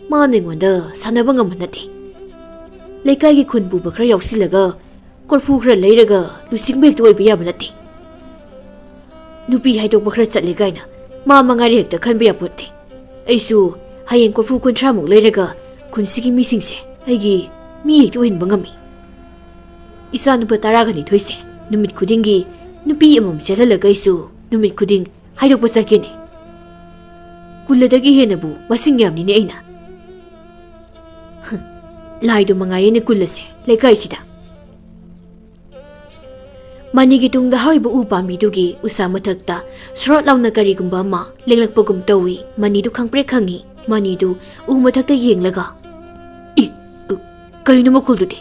ꯃꯥꯅ ꯑꯩꯉꯣꯟꯗ ꯁꯥꯟꯅꯕ ꯉꯝꯕ ꯅꯠꯇꯦ꯫ ꯂꯩꯀꯥꯏꯒꯤ ꯈꯨꯟ ꯄꯨꯕ ꯈꯔ ꯌꯥꯎꯁꯤꯜꯂꯒ ꯀꯣꯔꯐꯨ ꯈꯔ ꯂꯩꯔꯒ ꯂꯨꯆꯤꯡꯕ ꯍꯦꯛꯇ ꯑꯣꯏꯕ ꯌꯥꯕ ꯅꯠꯇꯦ꯫ ꯅꯨꯄꯤ ꯍꯥꯏꯗꯣꯛꯄ ꯈꯔ ꯆꯠꯂꯦ ꯀꯥꯏꯅ ꯃꯥ ꯃꯉꯥꯏꯔꯦ ꯍꯦꯛꯇ ꯈꯟꯕ ꯌꯥꯄꯣꯠꯇꯦ꯫ ꯑꯩꯁꯨ ꯍꯌꯦꯡ ꯀꯣꯔꯐꯨ ꯀꯨꯟꯊ꯭ꯔꯥꯃꯨꯛ ꯂꯩꯔꯒ ꯈꯨꯟꯁꯤꯒꯤ ꯃꯤꯁꯤꯡꯁꯦ ꯑꯩꯒꯤ ꯃꯤ ꯍꯦꯛꯇ ꯑꯣꯏꯍꯟꯕ ꯉꯝꯃꯤ꯫ ꯏꯆꯥ ꯅꯨꯄꯥ ꯇꯔꯥꯒ ꯅꯤꯊꯣꯏꯁꯦ ꯅꯨꯃꯤꯠ ꯈꯨꯗꯤꯡꯒꯤ ꯅꯨꯄꯤ ꯑꯃꯃꯝ ꯆꯦꯜꯍꯜꯂꯒ ꯑꯩꯁꯨ ꯅꯨꯃꯤꯠ ꯈꯨꯗꯤꯡ ꯍꯥꯏꯗꯣꯛꯄ ꯆꯠꯀꯦꯅꯦ꯫ ꯀꯨꯜꯂꯗꯒꯤ ꯍꯦꯟꯅꯕꯨ ꯃꯁꯤꯡ ꯌꯥꯝꯅꯤꯅꯦ ꯑꯩꯅ"꯫ ꯍꯝ, ꯂꯥꯏꯗꯣ ꯃꯉꯥꯏꯔꯦꯅꯦ ꯀꯨꯜꯂꯁꯦ ꯂꯩꯀꯥꯏꯁꯤꯗ꯫ ꯃꯅꯤꯒꯤ ꯇꯨꯡꯗ ꯍꯧꯔꯤꯕ ꯎ ꯄꯥꯝꯕꯤꯗꯨꯒꯤ ꯎꯁꯥ ꯃꯊꯛꯇ ꯁꯣꯔꯣꯠ ꯂꯥꯎꯅ ꯀꯔꯤꯒꯨꯝꯕ ꯑꯃ ꯂꯦꯡꯂꯛꯄꯒꯨꯝ ꯇꯧꯏ꯫ ꯃꯅꯤꯗꯨ ꯈꯪꯄ꯭ꯔꯦꯛ ꯈꯪꯏ꯫ ꯃꯅꯤꯗꯨ ꯎ ꯃꯊꯛꯇ ꯌꯦꯡꯂꯒ, "ꯏ, ꯎ, ꯀꯔꯤꯅꯣ ꯃꯈꯣꯜꯗꯨꯗꯤ?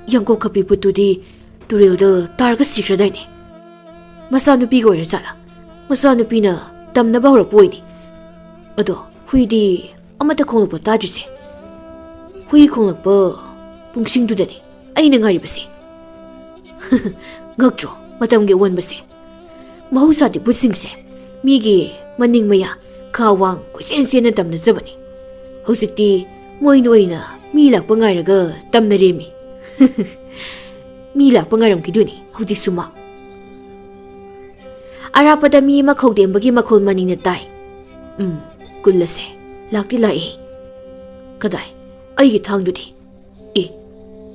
ꯌꯥꯡꯀꯣꯛ ꯈꯞꯄꯤ ꯕꯨꯠꯇꯨꯗꯤ ꯇꯨꯔꯦꯜꯗ ꯇꯥꯔꯒ ꯁꯤꯈ꯭ꯔꯗꯥꯏꯅꯦ? ꯃꯆꯥꯅꯨꯄꯤꯒ ꯑꯣꯏꯔ ꯖꯥꯠꯂꯥ? ꯃꯆꯥꯅꯨꯄꯤꯅ ꯇꯝꯅꯕ ꯍꯧꯔꯛꯄ ꯑꯣꯏꯅꯤ꯫ ꯑꯗꯣ ꯍꯨꯏꯗꯤ ꯑꯃꯠꯇ ꯈꯣꯡꯂꯛꯄ ꯇꯥꯗ꯭ꯔꯤꯁꯦ꯫ ꯍꯨꯏ ꯈꯣꯡꯂꯛꯄ ꯄꯨꯡꯁꯤꯡꯗꯨꯗꯅꯤ ꯑꯩꯅ ꯉꯥꯏꯔꯤꯕꯁꯦ꯫" ꯉꯛꯇ꯭ꯔꯣ ꯃꯇꯝꯒꯤ ꯑꯑꯣꯟꯕꯁꯦ? ꯃꯍꯧꯁꯥꯗꯤ ꯕꯨꯠꯁꯤꯡꯁꯦ ꯃꯤꯒꯤ ꯃꯅꯤꯡ ꯃꯌꯥ, ꯈꯥ ꯋꯥꯡ ꯀꯣꯏꯆꯦꯟ ꯆꯦꯟꯅ ꯇꯝꯅꯖꯕꯅꯤ꯫ ꯍꯧꯖꯤꯛꯇꯤ ꯃꯣꯏꯅ ꯑꯣꯏꯅ ꯃꯤ ꯂꯥꯛꯄ ꯉꯥꯏꯔꯒ ꯇꯝꯅꯔꯦꯃꯤ꯫ ꯃꯤ ꯂꯥꯛꯄ ꯉꯥꯏꯔꯝꯈꯤꯗꯣꯏꯅꯤ ꯍꯧꯖꯤꯛꯁꯨ ꯃꯥ꯫ ꯑꯔꯥꯞꯄꯗ ꯃꯤ ꯑꯃ ꯈꯧꯗꯦꯡꯕꯒꯤ ꯃꯈꯣꯜ ꯃꯅꯤꯅ ꯇꯥꯏ꯫ ꯎꯝ, ꯀꯨꯜꯂꯁꯦ ꯂꯥꯛꯇꯤ ꯂꯥꯛꯑꯦ꯫ ꯀꯗꯥꯏ? ꯑꯩꯒꯤ ꯊꯥꯡꯗꯨꯗꯤ? ꯑꯦ,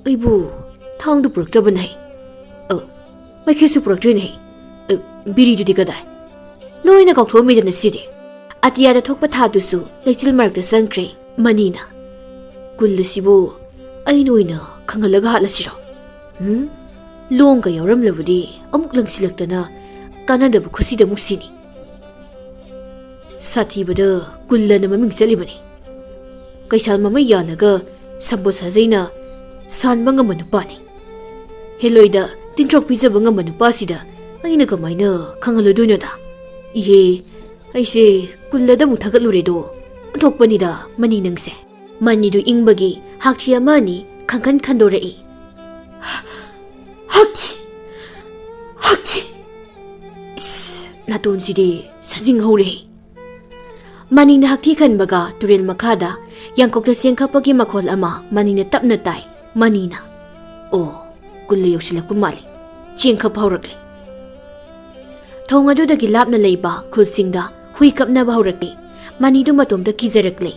ꯑꯩꯕꯨ ꯊꯥꯡꯗꯨ ꯄꯨꯔꯛꯇꯕꯅꯦ꯫ ꯑ, ꯃꯩꯈꯦꯠꯁꯨ ꯄꯨꯔꯛꯇ꯭ꯔꯦꯅꯦ꯫ ꯑ, ꯕꯤꯔꯤꯗꯨꯗꯤ ꯀꯗꯥꯏ? ꯂꯣꯏꯅ ꯀꯥꯎꯊꯣꯛꯑꯝꯃꯤꯗꯅ ꯁꯤꯗꯤ꯫ ꯑꯇꯤꯌꯥꯗ ꯊꯣꯛꯄ ꯊꯥꯗꯨꯁꯨ ꯂꯩꯆꯤꯜ ꯃꯔꯛꯇ ꯆꯪꯈ꯭ꯔꯦ꯫ ꯃꯅꯤꯅ, "ꯀꯨꯜ ꯑꯁꯤꯕꯨ ꯑꯩꯅ ꯑꯣꯏꯅ ꯈꯪꯍꯜꯂꯒ ꯍꯥꯠꯂꯁꯤꯔꯣ? ꯎꯝ? ꯂꯣꯡꯒ ꯌꯥꯎꯔꯝꯂꯕꯗꯤ ꯑꯃꯨꯛ ꯂꯪꯁꯤꯜꯂꯛꯇꯅ ꯀꯥꯟꯅꯗꯕ ꯈꯨꯠꯁꯤꯗ ꯑꯃꯨꯛ ꯁꯤꯅꯤ꯫" ꯁꯥꯊꯤꯕꯗ ꯀꯨꯜꯂꯅ ꯃꯃꯤꯡ ꯆꯠꯂꯤꯕꯅꯤ꯫ ꯀꯩꯁꯥꯜ ꯃꯃꯩ ꯌꯥꯜꯂꯒ ꯁꯝꯕꯣꯠ ꯁꯥꯖꯩꯅ ꯁꯥꯟꯕ ꯉꯝꯕ ꯅꯨꯄꯥꯅꯤ꯫ ꯍꯦꯂꯣꯏꯗ ꯇꯤꯟꯊ꯭ꯔꯣꯛ ꯄꯤꯖꯕ ꯉꯝꯕ ꯅꯨꯄꯥꯁꯤꯗ ꯑꯩꯅ ꯀꯃꯥꯏꯅ ꯈꯪꯍꯜꯂꯨꯗꯣꯏꯅꯣꯗ? ꯏꯍꯦ, ꯑꯩꯁꯦ ꯀꯨꯜꯂꯗ ꯑꯃꯨꯛ ꯊꯥꯒꯠꯂꯨꯔꯦꯗꯣ꯫ ꯑꯣꯟꯊꯣꯛꯄꯅꯤꯗ ꯃꯅꯤ ꯅꯪꯁꯦ꯫ ꯃꯅꯤꯗꯨ ꯏꯪꯕꯒꯤ ꯍꯥꯛꯊꯤ ꯑꯃ ꯑꯅꯤ ꯈꯪꯈꯟ ꯈꯟꯗꯣꯔꯛꯏ꯫ ꯍꯛꯊꯤ! ꯍꯛꯊꯤ! ꯏꯁ, ꯅꯥꯇꯣꯟꯁꯤꯗꯤ ꯁꯥꯖꯤꯡ ꯍꯧꯔꯦ꯫ ꯃꯅꯤꯅ ꯍꯛꯊꯤ ꯈꯟꯕꯒ ꯇꯨꯔꯦꯜ ꯃꯈꯥꯗ ꯌꯥꯡꯀꯣꯛꯇ ꯆꯦꯡꯈꯞꯄꯒꯤ ꯃꯈꯣꯜ ꯑꯃ ꯃꯅꯤꯅ ꯇꯞꯅ ꯇꯥꯏ꯫ ꯃꯅꯤꯅ, "ꯑꯣ, ꯀꯨꯜꯂ ꯌꯧꯁꯤꯜꯂꯛꯄ ꯃꯥꯜꯂꯤ꯫ ꯆꯦꯡꯈꯞ ꯍꯧꯔꯛꯂꯦ꯫" ꯊꯣꯡ ꯑꯗꯨꯗꯒꯤ ꯂꯥꯞꯅ ꯂꯩꯕ ꯈꯨꯜꯁꯤꯡꯗ ꯍꯨꯏ ꯀꯞꯅꯕ ꯍꯧꯔꯛꯂꯦ꯫ ꯃꯅꯤꯗꯨ ꯃꯇꯣꯝꯇ ꯀꯤꯖꯔꯛꯂꯦ꯫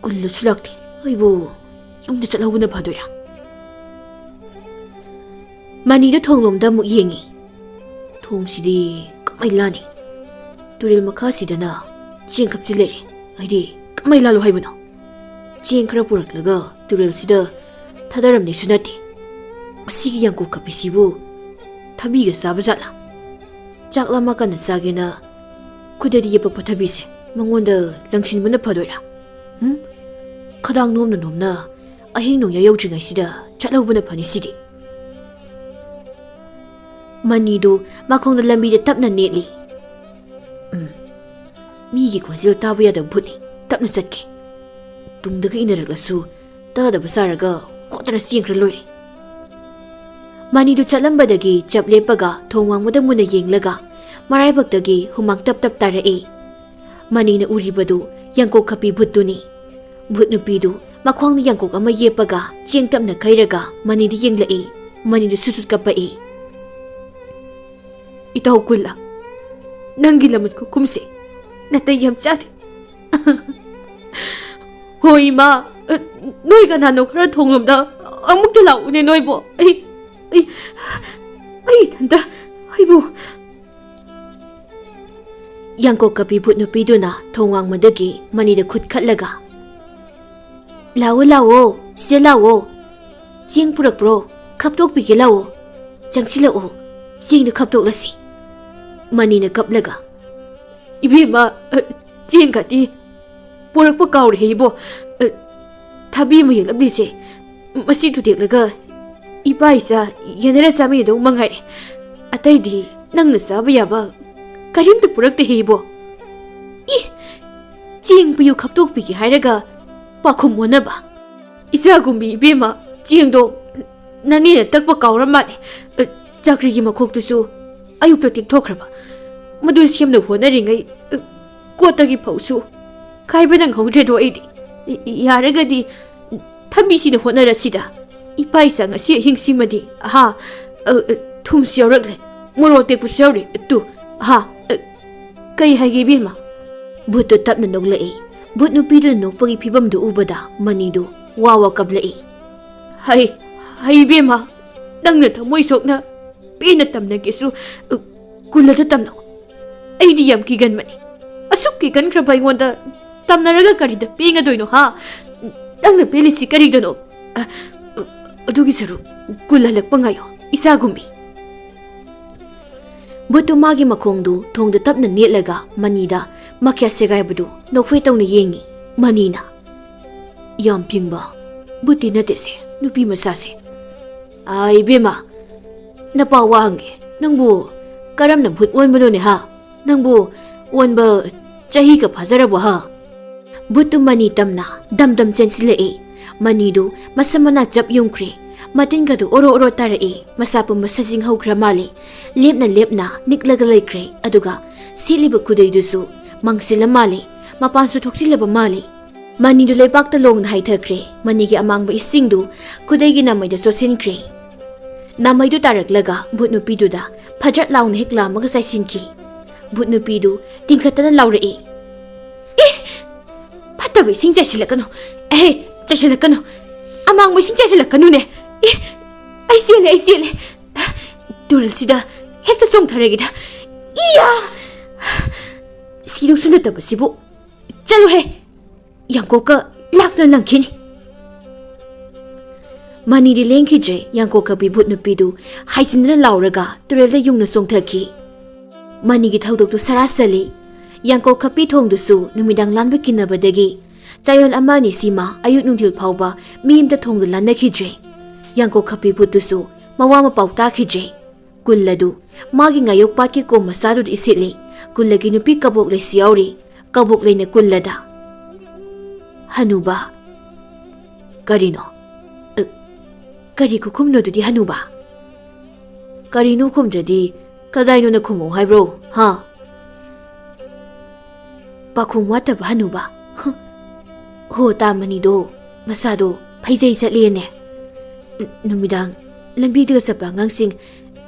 "ꯀꯨꯜꯂꯁꯨ ꯂꯥꯛꯇꯦ꯫ ꯑꯩꯕꯨ ꯌꯨꯝꯗ ꯆꯠꯍꯧꯕꯅ ꯐꯗꯣꯏꯔꯥ?" ꯃꯅꯤꯗꯨ ꯊꯣꯡꯂꯣꯝꯗ ꯑꯃꯨꯛ ꯌꯦꯡꯉꯤ꯫ ꯊꯣꯡꯁꯤꯗꯤ ꯀꯃꯥꯏ ꯂꯥꯟꯅꯤ? ꯇꯨꯔꯦꯜ ꯃꯈꯥꯁꯤꯗꯅ ꯆꯦꯡ ꯈꯞꯆꯤꯜ ꯂꯩꯔꯦ꯫ ꯑꯩꯗꯤ ꯀꯃꯥꯏ ꯂꯥꯜꯂꯨ ꯍꯥꯏꯕꯅꯣ? ꯆꯦꯡ ꯈꯔ ꯄꯨꯔꯛꯂꯒ ꯇꯨꯔꯦꯜꯁꯤꯗ ꯊꯥꯗꯔꯝꯅꯦꯁꯨ ꯅꯠꯇꯦ꯫ ꯃꯁꯤꯒꯤ ꯌꯥꯡꯀꯣꯛ ꯈꯞꯄꯤꯁꯤꯕꯨ ꯊꯕꯤꯒ ꯆꯥꯕ ꯖꯥꯠꯂꯥ? ꯆꯥꯛ ꯂꯥꯝꯃꯀꯥꯟꯗ ꯆꯥꯒꯦꯅ ꯈꯨꯗꯩꯗ ꯌꯦꯞꯄꯛꯄ ꯊꯕꯤꯁꯦ ꯃꯉꯣꯟꯗ ꯂꯪꯁꯤꯟꯕꯅ ꯐꯗꯣꯏꯔꯥ? ꯎꯝ? ꯈꯗꯥꯡ ꯅꯣꯝꯅ ꯅꯣꯝꯅ ꯑꯍꯤꯡ ꯅꯣꯡꯌꯥꯏ ꯌꯧꯗ꯭ꯔꯤꯉꯩꯁꯤꯗ ꯆꯠꯍꯧꯕꯅ ꯐꯅꯤ ꯁꯤꯗꯤ꯫ ꯃꯅꯤꯗꯨ ꯃꯈꯣꯡꯗ ꯂꯝꯕꯤꯗ ꯇꯞꯅ ꯅꯦꯠꯂꯤ꯫ ꯎꯝ, ꯃꯤꯒꯤ ꯈꯣꯟꯖꯦꯜ ꯇꯥꯕ ꯌꯥꯗꯕ ꯚꯨꯠꯅꯤ꯫ ꯇꯞꯅ ꯆꯠꯀꯦ꯫ ꯇꯨꯡꯗꯒ ꯏꯟꯅꯔꯛꯂꯁꯨ ꯇꯥꯗꯕ ꯁꯥꯔꯒ ꯍꯣꯠꯇꯅ ꯆꯦꯟꯈ꯭ꯔ ꯂꯣꯏꯔꯦ꯫ ꯃꯅꯤꯗꯨ ꯆꯠꯂꯝꯕꯗꯒꯤ ꯆꯞ ꯂꯦꯞꯄꯒ ꯊꯣꯡ ꯋꯥꯡꯃꯗ ꯃꯨꯟꯅ ꯌꯦꯡꯂꯒ ꯃꯔꯥꯏꯕꯛꯇꯒꯤ ꯍꯨꯃꯥꯡ ꯇꯞ ꯇꯞ ꯇꯥꯔꯛꯏ꯫ ꯃꯅꯤꯅ ꯎꯔꯤꯕꯗꯨ ꯌꯥꯡꯀꯣꯛ ꯈꯞꯄꯤ ꯚꯨꯠꯇꯨꯅꯤ꯫ ꯚꯨꯠ ꯅꯨꯄꯤꯗꯨ ꯃꯈ꯭ꯋꯥꯡꯗ ꯌꯥꯡꯀꯣꯛ ꯑꯃ ꯌꯦꯞꯄꯒ ꯆꯦꯡ ꯇꯞꯅ ꯈꯩꯔꯒ ꯃꯅꯤꯗ ꯌꯦꯡꯂꯛꯏ꯫ ꯃꯅꯤꯗꯨ ꯁꯨꯠ ꯁꯨꯠ ꯀꯞꯄꯛꯏ꯫ "ꯏꯇꯥꯎ ꯀꯨꯜꯂ, ꯅꯪꯒꯤ ꯂꯃꯟ ꯈꯨꯈꯨꯝꯁꯦ ꯅꯥꯇꯩ ꯌꯥꯝ ꯆꯥꯗꯦ꯫" "ꯍꯣꯏ ꯏꯃꯥ, ꯅꯣꯏ ꯀꯅꯥꯅꯣ ꯈꯔ ꯊꯣꯡꯂꯣꯝꯗ ꯑꯃꯨꯛꯇ ꯂꯥꯛꯎꯅꯦ ꯅꯣꯏꯕꯣ꯫ ꯑꯩ, ꯑꯩ, ꯑꯩ ꯏꯊꯟꯇ, ꯑꯩꯕꯨ..." ꯌꯥꯡꯀꯣꯛ ꯀꯞꯄꯤ ꯚꯨꯠ ꯅꯨꯄꯤꯗꯨꯅ ꯊꯣꯡ ꯋꯥꯡꯃꯗꯒꯤ ꯃꯅꯤꯗ ꯈꯨꯠ ꯈꯠꯂꯒ, "ꯂꯥꯛꯑꯣ, ꯂꯥꯛꯑꯣ, ꯁꯤꯗ ꯂꯥꯛꯑꯣ꯫ ꯆꯦꯡ ꯄꯨꯔꯛꯄ꯭ꯔꯣ? ꯈꯞꯇꯣꯛꯄꯤꯒꯦ ꯂꯥꯛꯑꯣ꯫ ꯆꯪꯁꯤꯜꯂꯛꯑꯣ, ꯆꯦꯡꯗꯨ ꯈꯞꯇꯣꯛꯂꯁꯤ꯫" ꯃꯅꯤꯅ ꯀꯞꯂꯒ, "ꯏꯕꯦꯝꯃ, ꯑ, ꯆꯦꯡꯒꯗꯤ ꯄꯨꯔꯛꯄ ꯀꯥꯎꯔꯦꯍꯦ ꯏꯕꯣ꯫ ꯑ, ꯊꯕꯤ ꯑꯃ ꯌꯦꯛꯂꯛꯂꯤꯁꯦ, ꯃꯁꯤ ꯊꯨꯗꯦꯛꯂꯒ ꯏꯄꯥ ꯏꯆꯥ ꯌꯦꯟꯅꯔ ꯆꯥꯃꯤꯟꯅꯗꯧ ꯃꯉꯥꯏꯔꯦ꯫ ꯑꯇꯩꯗꯤ ꯅꯪꯅ ꯆꯥꯕ ꯌꯥꯕ ꯀꯔꯤꯝꯇ ꯄꯨꯔꯛꯇꯦꯍꯦ ꯏꯕꯣ꯫" "ꯏ, ꯆꯦꯡ ꯄꯤꯌꯨ ꯈꯞꯇꯣꯛꯄꯤꯒꯦ ꯍꯥꯏꯔꯒ ꯄꯥꯈꯨꯝ ꯑꯣꯟꯅꯕ꯫ ꯏꯆꯥꯒꯨꯝꯕꯤ ꯏꯕꯦꯝꯃ, ꯆꯦꯡꯗꯣ ꯅꯅꯦꯅ ꯇꯛꯄ ꯀꯥꯎꯔ ꯃꯥꯜꯂꯦ꯫ ꯑ, ꯆꯥꯀ꯭ꯔꯤꯒꯤ ꯃꯈꯣꯛꯇꯨꯁꯨ ꯑꯌꯨꯛꯇ ꯇꯦꯛꯊꯣꯛꯈ꯭ꯔꯕ꯫ ꯃꯗꯨ ꯁꯦꯝꯅꯕ ꯍꯣꯠꯅꯔꯤꯉꯩ, ꯑ, ꯀꯣꯠꯇꯒꯤ ꯐꯧꯁꯨ ꯀꯥꯏꯕ ꯅꯪꯍꯧꯗ꯭ꯔꯦꯗꯣ ꯑꯩꯗꯤ꯫ ꯌꯥꯔꯒꯗꯤ ꯊꯕꯤꯁꯤꯗ ꯍꯣꯠꯅꯔꯁꯤꯗ꯫ ꯏꯄꯥ ꯏꯆꯥ ꯉꯁꯤ ꯑꯍꯤꯡꯁꯤꯃꯗꯤ, ꯑꯍꯥ, ꯑ, ꯑ, ꯊꯨꯝꯁꯨ ꯌꯥꯎꯔꯛꯂꯦ, ꯃꯣꯔꯣꯛ ꯑꯇꯦꯛꯄꯁꯨ ꯌꯥꯎꯔꯤ꯫ ꯇꯨ, ꯑꯍꯥ, ꯑ, ꯀꯩ ꯍꯥꯏꯒꯦ ꯏꯕꯦꯝꯃ?" ꯚꯨꯠꯇꯨ ꯇꯞꯅ ꯅꯣꯛꯂꯛꯏ꯫ ꯚꯨꯠ ꯅꯨꯄꯤꯗꯨꯅ ꯅꯣꯛꯄꯒꯤ ꯐꯤꯕꯝꯗꯨ ꯎꯕꯗ ꯃꯅꯤꯗꯨ ꯋꯥ ꯋꯥ ꯀꯞꯂꯛꯏ꯫ "ꯍꯩ, ꯍꯩ ꯏꯕꯦꯝꯃ, ꯅꯪꯅ ꯊꯃꯣꯏ ꯁꯣꯛꯅ ꯄꯦꯟꯅ ꯇꯝꯅꯒꯦꯁꯨ, ꯑ, ꯀꯨꯜꯂꯗ ꯇꯝꯅꯧ꯫ ꯑꯩꯗꯤ ꯌꯥꯝ ꯀꯤꯒꯟꯕꯅꯤ꯫ ꯑꯁꯨꯛ ꯀꯤꯒꯟꯈ꯭ꯔꯕ ꯑꯩꯉꯣꯟꯗ ꯇꯝꯅꯔꯒ ꯀꯔꯤꯗ ꯄꯦꯟꯒꯗꯣꯏꯅꯣ, ꯍꯥ? ꯅꯪꯅ ꯄꯦꯜꯂꯤꯁꯤ ꯀꯔꯤꯗꯅꯣ? ꯑ, ꯑꯗꯨꯒꯤ ꯁꯔꯨꯛ ꯀꯨꯜ ꯍꯜꯂꯛꯄ ꯉꯥꯏꯌꯣ, ꯏꯆꯥꯒꯨꯝꯕꯤ꯫" ꯕꯨꯠꯇꯨ ꯃꯥꯒꯤ ꯃꯈꯣꯡꯗꯨ ꯊꯣꯡꯗ ꯇꯞꯅ ꯅꯦꯠꯂꯒ ꯃꯅꯤꯗ ꯃꯈ꯭ꯌꯥꯠ ꯁꯦꯒꯥꯏꯕꯗꯨ ꯅꯣꯛꯐꯦ ꯇꯧꯅ ꯌꯦꯡꯉꯤ꯫ ꯃꯅꯤꯅ, "ꯌꯥꯝ ꯐꯤꯡꯕ ꯕꯨꯠꯇꯤ ꯅꯠꯇꯦꯁꯦ, ꯅꯨꯄꯤ ꯃꯆꯥꯁꯦ꯫ ꯑꯥ, ꯏꯕꯦꯝꯃ, ꯅꯄꯥ ꯋꯥ ꯍꯪꯒꯦ, ꯅꯪꯕꯨ ꯀꯔꯝꯅ ꯚꯨꯠ ꯑꯣꯟꯕꯅꯣꯅꯦ, ꯍꯥ? ꯅꯪꯕꯨ ꯑꯣꯟꯕ ꯆꯍꯤꯒ ꯐꯥꯖꯔꯕꯣ, ꯍꯥ?" ꯕꯨꯠꯇꯨ ꯃꯅꯤ ꯇꯝꯅ ꯗꯝ ꯗꯝ ꯆꯦꯟꯁꯤꯜꯂꯛꯏ꯫ ꯃꯅꯤꯗꯨ ꯃꯁꯝ ꯃꯅꯥ ꯆꯞ ꯌꯨꯡꯈ꯭ꯔꯦ꯫ ꯃꯇꯤꯟꯒꯗꯨ ꯑꯣꯔꯣ ꯑꯣꯔꯣ ꯇꯥꯔꯛꯏ꯫ ꯃꯁꯥ ꯄꯨꯝꯕ ꯁꯖꯤꯡ ꯍꯧꯈ꯭ꯔ ꯃꯥꯜꯂꯤ꯫ ꯂꯦꯞꯅ ꯂꯦꯞꯅ ꯅꯤꯛꯂꯒ ꯂꯩꯈ꯭ꯔꯦ꯫ ꯑꯗꯨꯒ ꯁꯦꯠꯂꯤꯕ ꯈꯨꯗꯩꯗꯨꯁꯨ ꯃꯥꯡꯁꯤꯜꯂ ꯃꯥꯜꯂꯤ꯫ ꯃꯄꯥꯟꯁꯨ ꯊꯣꯛꯆꯤꯜꯂꯕ ꯃꯥꯜꯂꯤ꯫ ꯃꯅꯤꯗꯨ ꯂꯩꯕꯥꯛꯇ ꯂꯣꯡꯅ ꯍꯥꯏꯊꯈ꯭ꯔꯦ꯫ ꯃꯅꯤꯒꯤ ꯑꯃꯥꯡꯕ ꯏꯁꯤꯡꯗꯨ ꯈꯨꯗꯩꯒꯤ ꯅꯥꯃꯩꯗ ꯆꯣꯠꯁꯤꯟꯈ꯭ꯔꯦ꯫ ꯅꯥꯃꯩꯗꯨ ꯇꯥꯔꯛꯂꯒ ꯚꯨꯠ ꯅꯨꯄꯤꯗꯨꯗ ꯐꯗ꯭ꯔꯠ ꯂꯥꯎꯅ ꯍꯦꯛ ꯂꯥꯝꯃꯒ ꯆꯥꯏꯁꯤꯟꯈꯤ꯫ ꯚꯨꯠ ꯅꯨꯄꯤꯗꯨ ꯇꯤꯡꯈꯠꯇꯅ ꯂꯥꯎꯔꯛꯏ, "ꯑꯦ! ꯐꯠꯇꯕ ꯏꯁꯤꯡ ꯆꯥꯏꯁꯤꯜꯂꯛꯀꯅꯨ꯫ ꯑꯦꯍꯦ, ꯆꯥꯏꯁꯤꯜꯂꯛꯀꯅꯨ꯫ ꯑꯃꯥꯡꯕ ꯏꯁꯤꯡ ꯆꯥꯏꯁꯤꯜꯂꯛꯀꯅꯨꯅꯦ꯫ ꯑꯦ! ꯑꯩ ꯆꯦꯜꯂꯦ, ꯑꯩ ꯆꯦꯜꯂꯦ꯫ ꯇꯨꯔꯦꯜꯁꯤꯗ ꯍꯦꯛꯇ ꯆꯣꯡꯊꯔꯒꯦꯗ꯫ ꯏꯌꯥ! ꯁꯤꯗꯧꯁꯨ ꯅꯠꯇꯕꯁꯤꯕꯨ꯫ ꯆꯠꯂꯨꯍꯦ! ꯌꯥꯡꯀꯣꯛꯀ ꯂꯥꯛꯇꯨꯅ ꯂꯪꯈꯤꯅꯤ꯫" ꯃꯅꯤꯗꯤ ꯂꯦꯡꯈꯤꯗ꯭ꯔꯦ꯫ ꯌꯥꯡꯀꯣꯛ ꯈꯞꯄꯤ ꯚꯨꯠ ꯅꯨꯄꯤꯗꯨ ꯍꯥꯏꯖꯤꯟꯗꯨꯅ ꯂꯥꯎꯔꯒ ꯇꯨꯔꯦꯜꯗ ꯌꯨꯡꯅ ꯆꯣꯡꯊꯈꯤ꯫ ꯃꯅꯤꯒꯤ ꯊꯧꯗꯣꯛꯇꯨ ꯁꯔꯥ ꯁꯜꯂꯤ꯫ ꯌꯥꯡꯀꯣꯛ ꯈꯞꯄꯤ ꯊꯣꯡꯗꯨꯁꯨ ꯅꯨꯃꯤꯗꯥꯡ ꯂꯥꯟꯕ ꯀꯤꯟꯅꯕꯗꯒꯤ ꯆꯌꯣꯜ ꯑꯃ ꯑꯅꯤ ꯁꯤꯃ ꯑꯌꯨꯛ ꯅꯨꯡꯊꯤꯜ ꯐꯥꯎꯕ ꯃꯤ ꯑꯃꯇ ꯊꯣꯡꯗꯨ ꯂꯥꯟꯅꯈꯤꯗ꯭ꯔꯦ꯫ ꯌꯥꯡꯀꯣꯛ ꯈꯞꯄꯤ ꯚꯨꯠꯇꯨꯁꯨ ꯃꯋꯥ ꯃꯄꯥꯎ ꯇꯥꯈꯤꯗ꯭ꯔꯦ꯫ ꯀꯨꯜ ꯑꯗꯨ ꯃꯥꯒꯤ ꯉꯥꯌꯣꯛ ꯄꯥꯠꯀꯤ ꯀꯣꯝ ꯃꯆꯥꯗꯨꯗ ꯏꯁꯤꯠꯂꯤ꯫ ꯀꯨꯜꯂꯒꯤ ꯅꯨꯄꯤ ꯀꯕꯣꯛ ꯂꯩꯁꯨ ꯌꯥꯎꯔꯤ꯫ ꯀꯕꯣꯛ ꯂꯩꯅ ꯀꯨꯜꯂꯗ, "ꯍꯅꯨꯕ꯫" "ꯀꯔꯤꯅꯣ?" "ꯑ, ꯀꯔꯤ ꯈꯨꯈꯨꯝꯅꯣ ꯑꯗꯨꯗꯤ, ꯍꯅꯨꯕ?" "ꯀꯔꯤꯅꯣ ꯈꯨꯝꯗ꯭ꯔꯗꯤ ꯀꯗꯥꯏꯅꯣꯅ ꯈꯨꯝꯃꯛꯑꯣ ꯍꯥꯏꯕ꯭ꯔꯣ, ꯍꯥ?" ꯄꯥꯈꯨꯝ ꯋꯥꯠꯇꯕ ꯍꯅꯨꯕ꯫ "ꯍ, ꯍꯣ, ꯇꯥ ꯃꯅꯤꯗꯣ ꯃꯁꯥꯗꯣ ꯐꯩꯖꯩ ꯆꯠꯂꯦꯅꯦ꯫ ꯅꯨꯃꯤꯗꯥꯡ ꯂꯝꯕꯤꯗꯒ ꯆꯠꯄ ꯑꯉꯥꯡꯁꯤꯡ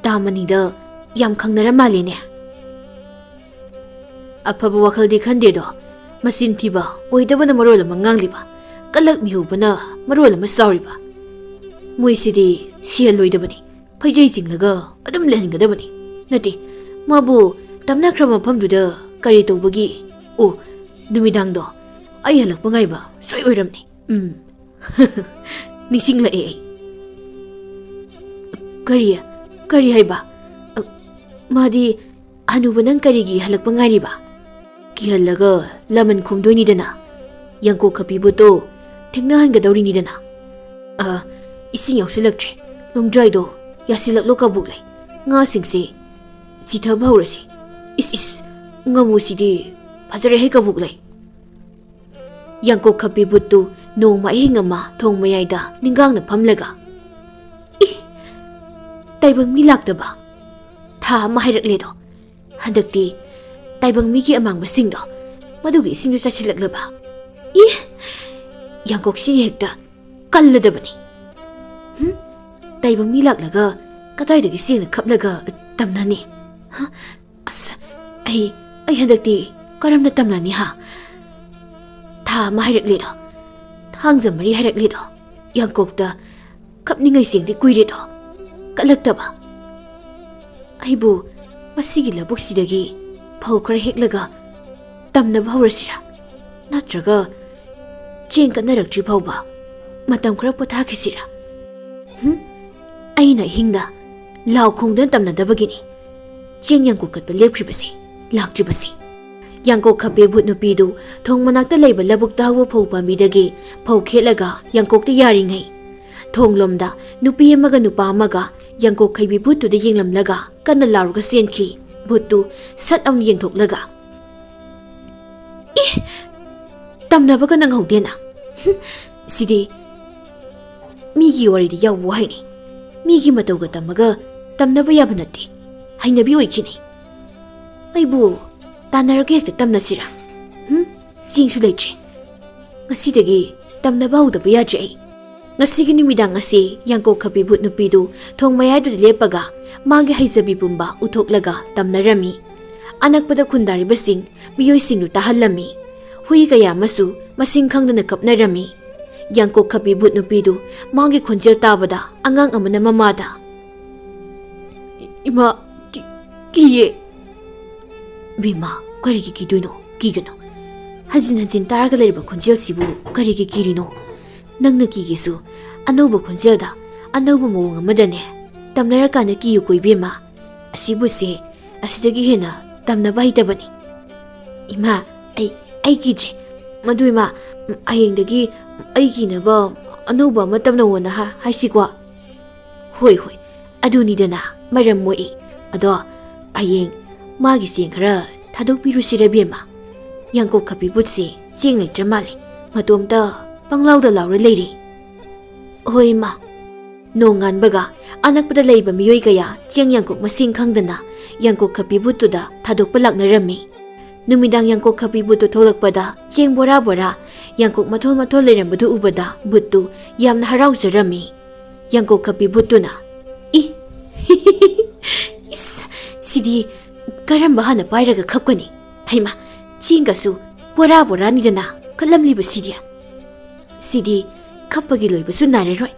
ꯇꯥ ꯃꯅꯤꯗ ꯌꯥꯝ ꯈꯪꯅꯔ ꯃꯥꯜꯂꯦꯅꯦ꯫" "ꯑꯐꯕ ꯋꯥꯈꯜꯗꯤ ꯈꯟꯗꯦꯗꯣ꯫ ꯃꯆꯤꯟ ꯊꯤꯕ ꯑꯣꯏꯗꯕꯅ ꯃꯔꯣꯜ ꯑꯃ ꯉꯥꯡꯂꯤꯕ, ꯀꯂꯛ ꯃꯤꯍꯧꯕꯅ ꯃꯔꯣꯜ ꯑꯃ ꯆꯥꯎꯔꯤꯕ꯫ ꯃꯣꯏꯁꯤꯗꯤ ꯁꯤꯍꯜꯂꯣꯏꯗꯕꯅꯤ, ꯐꯩꯖꯩ ꯆꯤꯡꯂꯒ ꯑꯗꯨꯝ ꯂꯩꯍꯟꯒꯗꯕꯅꯤ꯫ ꯅꯠꯇꯦ, ꯃꯥꯕꯨ ꯇꯝꯅꯈ꯭ꯔꯕ ꯃꯐꯝꯗꯨꯗ ꯀꯔꯤ ꯇꯧꯕꯒꯤ? ꯑꯣ, ꯅꯨꯃꯤꯗꯥꯡꯗꯣ ꯑꯩ ꯍꯜꯂꯛꯄ ꯉꯥꯏꯕ ꯁꯣꯏ ꯑꯣꯏꯔꯝꯅꯤ꯫ ꯎꯝ, ꯅꯤꯡꯁꯤꯡꯂꯛꯑꯦ ꯑꯩ꯫" "ꯀꯔꯤ? ꯀꯔꯤ ꯍꯥꯏꯕ? ꯑ, ꯃꯥꯗꯤ, "ꯍꯅꯨꯕ, ꯅꯪ ꯀꯔꯤꯒꯤ ꯍꯜꯂꯛꯄ ꯉꯥꯏꯔꯤꯕ? ꯀꯤꯍꯜꯂꯒ ꯂꯃꯟ ꯈꯨꯝꯗꯣꯏꯅꯤꯗꯅ꯫ ꯌꯥꯡꯀꯣꯛ ꯈꯞꯄꯤ ꯚꯨꯠꯇꯣ ꯊꯦꯡꯅꯍꯟꯒꯗꯧꯔꯤꯅꯤꯗꯅ꯫ ꯑ, ꯏꯁꯤꯡ ꯌꯥꯎꯁꯤꯜꯂꯛꯇ꯭ꯔꯦ꯫ ꯂꯣꯡꯗ꯭ꯔꯥꯏꯗꯣ ꯌꯥꯁꯤꯜꯂꯛꯂꯣ, ꯀꯕꯣꯛꯂꯩ꯫ ꯉꯥꯁꯤꯡꯁꯦ ꯆꯤꯊꯕ ꯍꯧꯔꯁꯤ꯫ ꯏꯁ, ꯏꯁ, ꯉꯥꯃꯨꯁꯤꯗꯤ ꯐꯖꯔꯦꯍꯦ, ꯀꯕꯣꯛꯂꯩ"꯫ ꯌꯥꯡꯀꯣꯛ ꯈꯞꯄꯤ ꯚꯨꯠꯇꯨ ꯅꯣꯡꯃ ꯑꯍꯤꯡ ꯑꯃ ꯊꯣꯡ ꯃꯌꯥꯏꯗ ꯅꯤꯡꯒꯥꯡꯅ ꯐꯝꯂꯒ, "ꯏ! ꯇꯥꯏꯕꯪ ꯃꯤ ꯂꯥꯛꯇꯕ ꯊꯥ ꯑꯃ ꯍꯥꯏꯔꯛꯂꯦꯗꯣ꯫ ꯍꯟꯗꯛꯇꯤ ꯇꯥꯏꯕꯪ ꯃꯤꯒꯤ ꯑꯃꯥꯡꯕꯁꯤꯡꯗꯣ, ꯃꯗꯨꯒꯤ ꯏꯁꯤꯡꯗꯨ ꯆꯥꯁꯤꯜꯂꯛꯂꯕ? ꯏ! ꯌꯥꯡꯀꯣꯛꯁꯤꯅ ꯍꯦꯛꯇ ꯀꯜꯂꯗꯕꯅꯤ꯫ ꯍꯨꯝ? ꯇꯥꯏꯕꯪ ꯃꯤ ꯂꯥꯛꯂꯒ ꯀꯗꯥꯏꯗꯒꯤ ꯆꯦꯡꯅ ꯈꯞꯂꯒ ꯇꯝꯅꯅꯤ? ꯍ? ꯑꯁ, ꯑꯩ, ꯑꯩ ꯍꯟꯗꯛꯇꯤ ꯀꯔꯝꯅ ꯇꯝꯅꯅꯤ, ꯍꯥ? ꯊꯥ ꯑꯃ ꯍꯥꯏꯔꯛꯂꯦꯗꯣ, ꯊꯥꯡꯖ ꯃꯔꯤ ꯍꯥꯏꯔꯛꯂꯦꯗꯣ, ꯌꯥꯡꯀꯣꯛꯇ ꯈꯞꯅꯤꯡꯉꯥꯏ ꯆꯦꯡꯗꯤ ꯀꯨꯏꯔꯦꯗꯣ, ꯀꯠꯂꯛꯇꯕ꯫ ꯑꯩꯕꯨ ꯉꯁꯤꯒꯤ ꯂꯧꯕꯨꯛꯁꯤꯗꯒꯤ ꯐꯧ ꯈꯔ ꯍꯦꯛꯂꯒ ꯇꯝꯅꯕ ꯍꯧꯔꯁꯤꯔꯥ? ꯅꯠꯇ꯭ꯔꯒ ꯆꯦꯡ ꯀꯠꯅꯔꯛꯇ꯭ꯔꯤ ꯐꯥꯎꯕ ꯃꯇꯝ ꯈꯔ ꯄꯣꯊꯥꯈꯤꯁꯤꯔꯥ? ꯍꯨꯝ? ꯑꯩꯅ ꯑꯍꯤꯡꯗ ꯂꯥꯎ ꯈꯣꯡꯗꯨꯅ ꯇꯝꯅꯗꯕꯒꯤꯅꯤ ꯆꯦꯡ ꯌꯥꯡꯀꯣꯛ ꯀꯠꯄ ꯂꯦꯞꯈ꯭ꯔꯤꯕꯁꯤ, ꯂꯥꯛꯇ꯭ꯔꯤꯕꯁꯤ꯫ ꯌꯥꯡꯀꯣꯛ ꯈꯞꯄꯤ ꯚꯨꯠ ꯅꯨꯄꯤꯗꯨ ꯊꯣꯡ ꯃꯅꯥꯛꯇ ꯂꯩꯕ ꯂꯧꯕꯨꯛꯇ ꯍꯧꯕ ꯐꯧ ꯄꯥꯝꯕꯤꯗꯒꯤ ꯐꯧ ꯈꯦꯠꯂꯒ ꯌꯥꯡꯀꯣꯛꯇ ꯌꯥꯔꯤꯉꯩ, ꯊꯣꯡꯂꯣꯝꯗ ꯅꯨꯄꯤ ꯑꯃꯒ ꯅꯨꯄꯥ ꯑꯃꯒ ꯌꯥꯡꯀꯣꯛ ꯈꯩꯕꯤ ꯚꯨꯠꯇꯨꯗ ꯌꯦꯡꯂꯝꯂꯒ ꯀꯟꯅ ꯂꯥꯎꯔꯒ ꯆꯦꯟꯈꯤ꯫ ꯚꯨꯠꯇꯨ ꯁꯠ ꯑꯃ ꯌꯦꯡꯊꯣꯛꯂꯒ, "ꯑꯦ! ꯇꯝꯅꯕꯒ ꯅꯪꯍꯧꯗꯦꯅ꯫ ꯍꯨꯝ, ꯁꯤꯗꯤ ꯃꯤꯒꯤ ꯋꯥꯔꯤꯗ ꯌꯥꯎꯕ ꯋꯥꯍꯩꯅꯤ꯫ ꯃꯤꯒꯤ ꯃꯇꯧꯒ ꯇꯝꯃꯒ ꯇꯝꯅꯕ ꯌꯥꯕ ꯅꯠꯇꯦ꯫ ꯍꯩꯅꯕꯤ ꯑꯣꯏꯈꯤꯅꯤ꯫ ꯑꯩꯕꯨ ꯇꯥꯟꯅꯔꯒ ꯍꯦꯛꯇ ꯇꯝꯅꯁꯤꯔꯥ? ꯍꯨꯝ? ꯆꯦꯡꯁꯨ ꯂꯩꯇ꯭ꯔꯦ꯫ ꯉꯁꯤꯗꯒꯤ ꯇꯝꯅꯕ ꯍꯧꯗꯕ ꯌꯥꯗ꯭ꯔꯦ ꯑꯩ"꯫ ꯉꯁꯤꯒꯤ ꯅꯨꯃꯤꯗꯥꯡ ꯑꯁꯤ ꯌꯥꯡꯀꯣꯛ ꯈꯞꯄꯤ ꯚꯨꯠ ꯅꯨꯄꯤꯗꯨ ꯊꯣꯡ ꯃꯌꯥꯏꯗꯨꯗ ꯂꯦꯞꯄꯒ ꯃꯥꯒꯤ ꯍꯩꯖꯕꯤ ꯄꯨꯝꯕ ꯎꯠꯊꯣꯛꯂꯒ ꯇꯝꯅꯔꯝꯃꯤ꯫ ꯑꯅꯛꯄꯗ ꯈꯨꯟꯗꯥꯔꯤꯕꯁꯤꯡ, ꯃꯤꯑꯣꯏꯁꯤꯡꯗꯨ ꯇꯥꯍꯜꯂꯝꯃꯤ꯫ ꯍꯨꯏ ꯀꯌꯥ ꯑꯃꯁꯨ ꯃꯁꯤꯡ ꯈꯪꯗꯅ ꯀꯞꯅꯔꯝꯃꯤ꯫ ꯌꯥꯡꯀꯣꯛ ꯈꯞꯄꯤ ꯚꯨꯠ ꯅꯨꯄꯤꯗꯨ ꯃꯥꯒꯤ ꯈꯣꯟꯖꯦꯜ ꯇꯥꯕꯗ ꯑꯉꯥꯡ ꯑꯃꯅ ꯃꯃꯥꯗ, "ꯏ-, ꯏꯃꯥ, ꯀꯤ-, ꯀꯤꯌꯦ"꯫ "ꯕꯦꯝꯃ, ꯀꯔꯤꯒꯤ ꯀꯤꯗꯣꯏꯅꯣ? ꯀꯤꯒꯅꯨ꯫ ꯍꯟꯖꯤꯟ ꯍꯟꯖꯤꯟ ꯇꯥꯔꯒ ꯂꯩꯔꯕ ꯈꯣꯟꯖꯦꯜꯁꯤꯕꯨ ꯀꯔꯤꯒꯤ ꯀꯤꯔꯤꯅꯣ? ꯅꯪꯅ ꯀꯤꯒꯦꯁꯨ ꯑꯅꯧꯕ ꯈꯣꯟꯖꯦꯜꯗ, ꯑꯅꯧꯕ ꯃꯑꯣꯡ ꯑꯃꯗꯅꯦ ꯇꯝꯅꯔꯀꯥꯟꯗ ꯀꯤꯌꯨꯀꯣ ꯏꯕꯦꯝꯃ"꯫ ꯑꯁꯤꯕꯨꯁꯦ ꯑꯁꯤꯗꯒꯤ ꯍꯦꯟꯅ ꯇꯝꯅꯕ ꯍꯩꯇꯕꯅꯤ꯫ ꯏꯃꯥ, ꯑꯩ, ꯑꯩ ꯀꯤꯗ꯭ꯔꯦ꯫ ꯃꯗꯨ ꯏꯃꯥ, ꯍꯌꯦꯡꯗꯒꯤ ꯑꯩ ꯀꯤꯅꯕ ꯑꯅꯧꯕ ꯑꯃ ꯇꯝꯅꯧꯋꯣꯅ ꯍꯥ-, ꯍꯥꯏꯁꯤꯀꯣ?" "ꯍꯣꯏ, ꯍꯣꯏ, ꯑꯗꯨꯅꯤꯗꯅ ꯃꯔꯝ ꯃꯣꯛꯏ꯫ ꯑꯗꯣ ꯍꯌꯦꯡ ꯃꯥꯒꯤ ꯆꯦꯡ ꯈꯔ ꯊꯥꯗꯣꯛꯄꯤꯔꯨꯁꯤꯔ ꯕꯦꯝꯃ? ꯌꯥꯡꯀꯣꯛ ꯈꯞꯄꯤ ꯕꯨꯠꯁꯤ ꯆꯦꯡ ꯂꯩꯇ꯭ꯔ ꯃꯥꯜꯂꯦ꯫ ꯃꯇꯣꯝꯇ ꯄꯪꯂꯥꯎꯗ ꯂꯥꯎꯔ ꯂꯩꯔꯦ꯫" "ꯍꯣꯏ ꯏꯃꯥ꯫" ꯅꯣꯡꯉꯥꯟꯕꯒ ꯑꯅꯛꯄꯗ ꯂꯩꯕ ꯃꯤꯑꯣꯏ ꯀꯌꯥ ꯆꯦꯡ ꯌꯥꯡꯀꯣꯛ ꯃꯁꯤꯡ ꯈꯪꯗꯅ ꯌꯥꯡꯀꯣꯛ ꯈꯞꯄꯤ ꯕꯨꯠꯇꯨꯗ ꯊꯥꯗꯣꯛꯄ ꯂꯥꯛꯅꯔꯝꯃꯤ꯫ ꯅꯨꯃꯤꯗꯥꯡ ꯌꯥꯡꯀꯣꯛ ꯈꯞꯄꯤ ꯕꯨꯠꯇꯨ ꯊꯣꯛꯂꯛꯄꯗ ꯆꯦꯡ ꯕꯣꯔꯥ ꯕꯣꯔꯥ ꯌꯥꯡꯀꯣꯛ ꯃꯊꯣꯜ ꯃꯊꯣꯜ ꯂꯩꯔꯝꯕꯗꯨ ꯎꯕꯗ ꯕꯨꯠꯇꯨ ꯌꯥꯝꯅ ꯍꯔꯥꯎꯖꯔꯝꯃꯤ꯫ ꯌꯥꯡꯀꯣꯛ ꯈꯞꯄꯤ ꯕꯨꯠꯇꯨꯅ, "ꯏ! ꯏꯁ, ꯁꯤꯗꯤ ꯀꯔꯝꯕ ꯍꯥꯟꯅ ꯄꯥꯏꯔꯒ ꯈꯞꯀꯅꯤ? ꯍꯩꯃꯥ, ꯆꯦꯡꯒꯁꯨ ꯕꯣꯔꯥ ꯕꯣꯔꯥꯅꯤꯗꯅ ꯈꯠꯂꯝꯂꯤꯕꯁꯤꯗꯤ꯫ ꯁꯤꯗꯤ ꯈꯞꯄꯒꯤ ꯂꯣꯏꯕꯁꯨ ꯅꯥꯏꯔꯔꯣꯏ꯫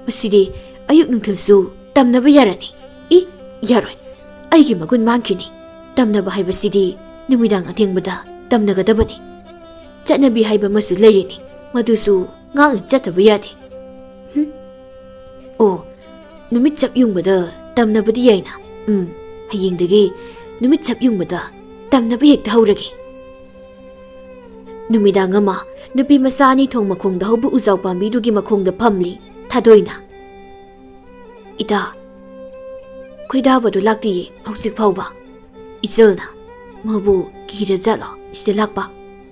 ꯃꯁꯤꯗꯤ ꯑꯌꯨꯛ ꯅꯨꯡꯊꯤꯜꯁꯨ ꯇꯝꯅꯕ ꯌꯥꯔꯅꯤ꯫ ꯏ, ꯌꯥꯔꯣꯏ꯫ ꯑꯩꯒꯤ ꯃꯒꯨꯟ ꯃꯥꯡꯈꯤꯅꯤ꯫ ꯇꯝꯅꯕ ꯍꯥꯏꯕꯁꯤꯗꯤ ꯅꯨꯃꯤꯗꯥꯡ ꯑꯊꯦꯡꯕꯗ ꯇꯝꯅꯒꯗꯕꯅꯤ꯫ ꯆꯠꯅꯕꯤ ꯍꯥꯏꯕ ꯑꯃꯁꯨ ꯂꯩꯔꯤꯅꯤ, ꯃꯗꯨꯁꯨ ꯉꯥꯛꯅ ꯆꯠꯇꯕ ꯌꯥꯗꯦ꯫" ꯍꯨꯝ꯫ "ꯑꯣ, ꯅꯨꯃꯤꯠ ꯆꯞ ꯌꯨꯡꯕꯗ ꯇꯝꯅꯕꯗꯤ ꯌꯥꯏꯅ꯫ ꯎꯝ, ꯍꯌꯦꯡꯗꯒꯤ ꯅꯨꯃꯤꯠ ꯆꯞ ꯌꯨꯡꯕꯗ ꯇꯝꯅꯕ ꯍꯦꯛꯇ ꯍꯧꯔꯒꯦ꯫" ꯅꯨꯃꯤꯗꯥꯡ ꯑꯃ ꯅꯨꯄꯤ ꯃꯆꯥ ꯑꯅꯤ ꯊꯣꯡ ꯃꯈꯣꯡꯗ ꯍꯧꯕ ꯎꯖꯥꯎ ꯄꯥꯝꯕꯤꯗꯨꯒꯤ ꯃꯈꯣꯡꯗ ꯐꯝꯂꯤ ꯊꯥꯗꯣꯏꯅ꯫ "ꯏꯇꯥ, ꯈꯣꯏꯗꯥꯕꯗꯨ ꯂꯥꯛꯇꯤꯌꯦ ꯍꯧꯖꯤꯛ ꯐꯥꯎꯕ꯫" ꯏꯆꯜꯅ, "ꯃꯥꯕꯨ ꯀꯤꯔ ꯖꯥꯠꯂꯣ ꯁꯤꯗ ꯂꯥꯛꯄ?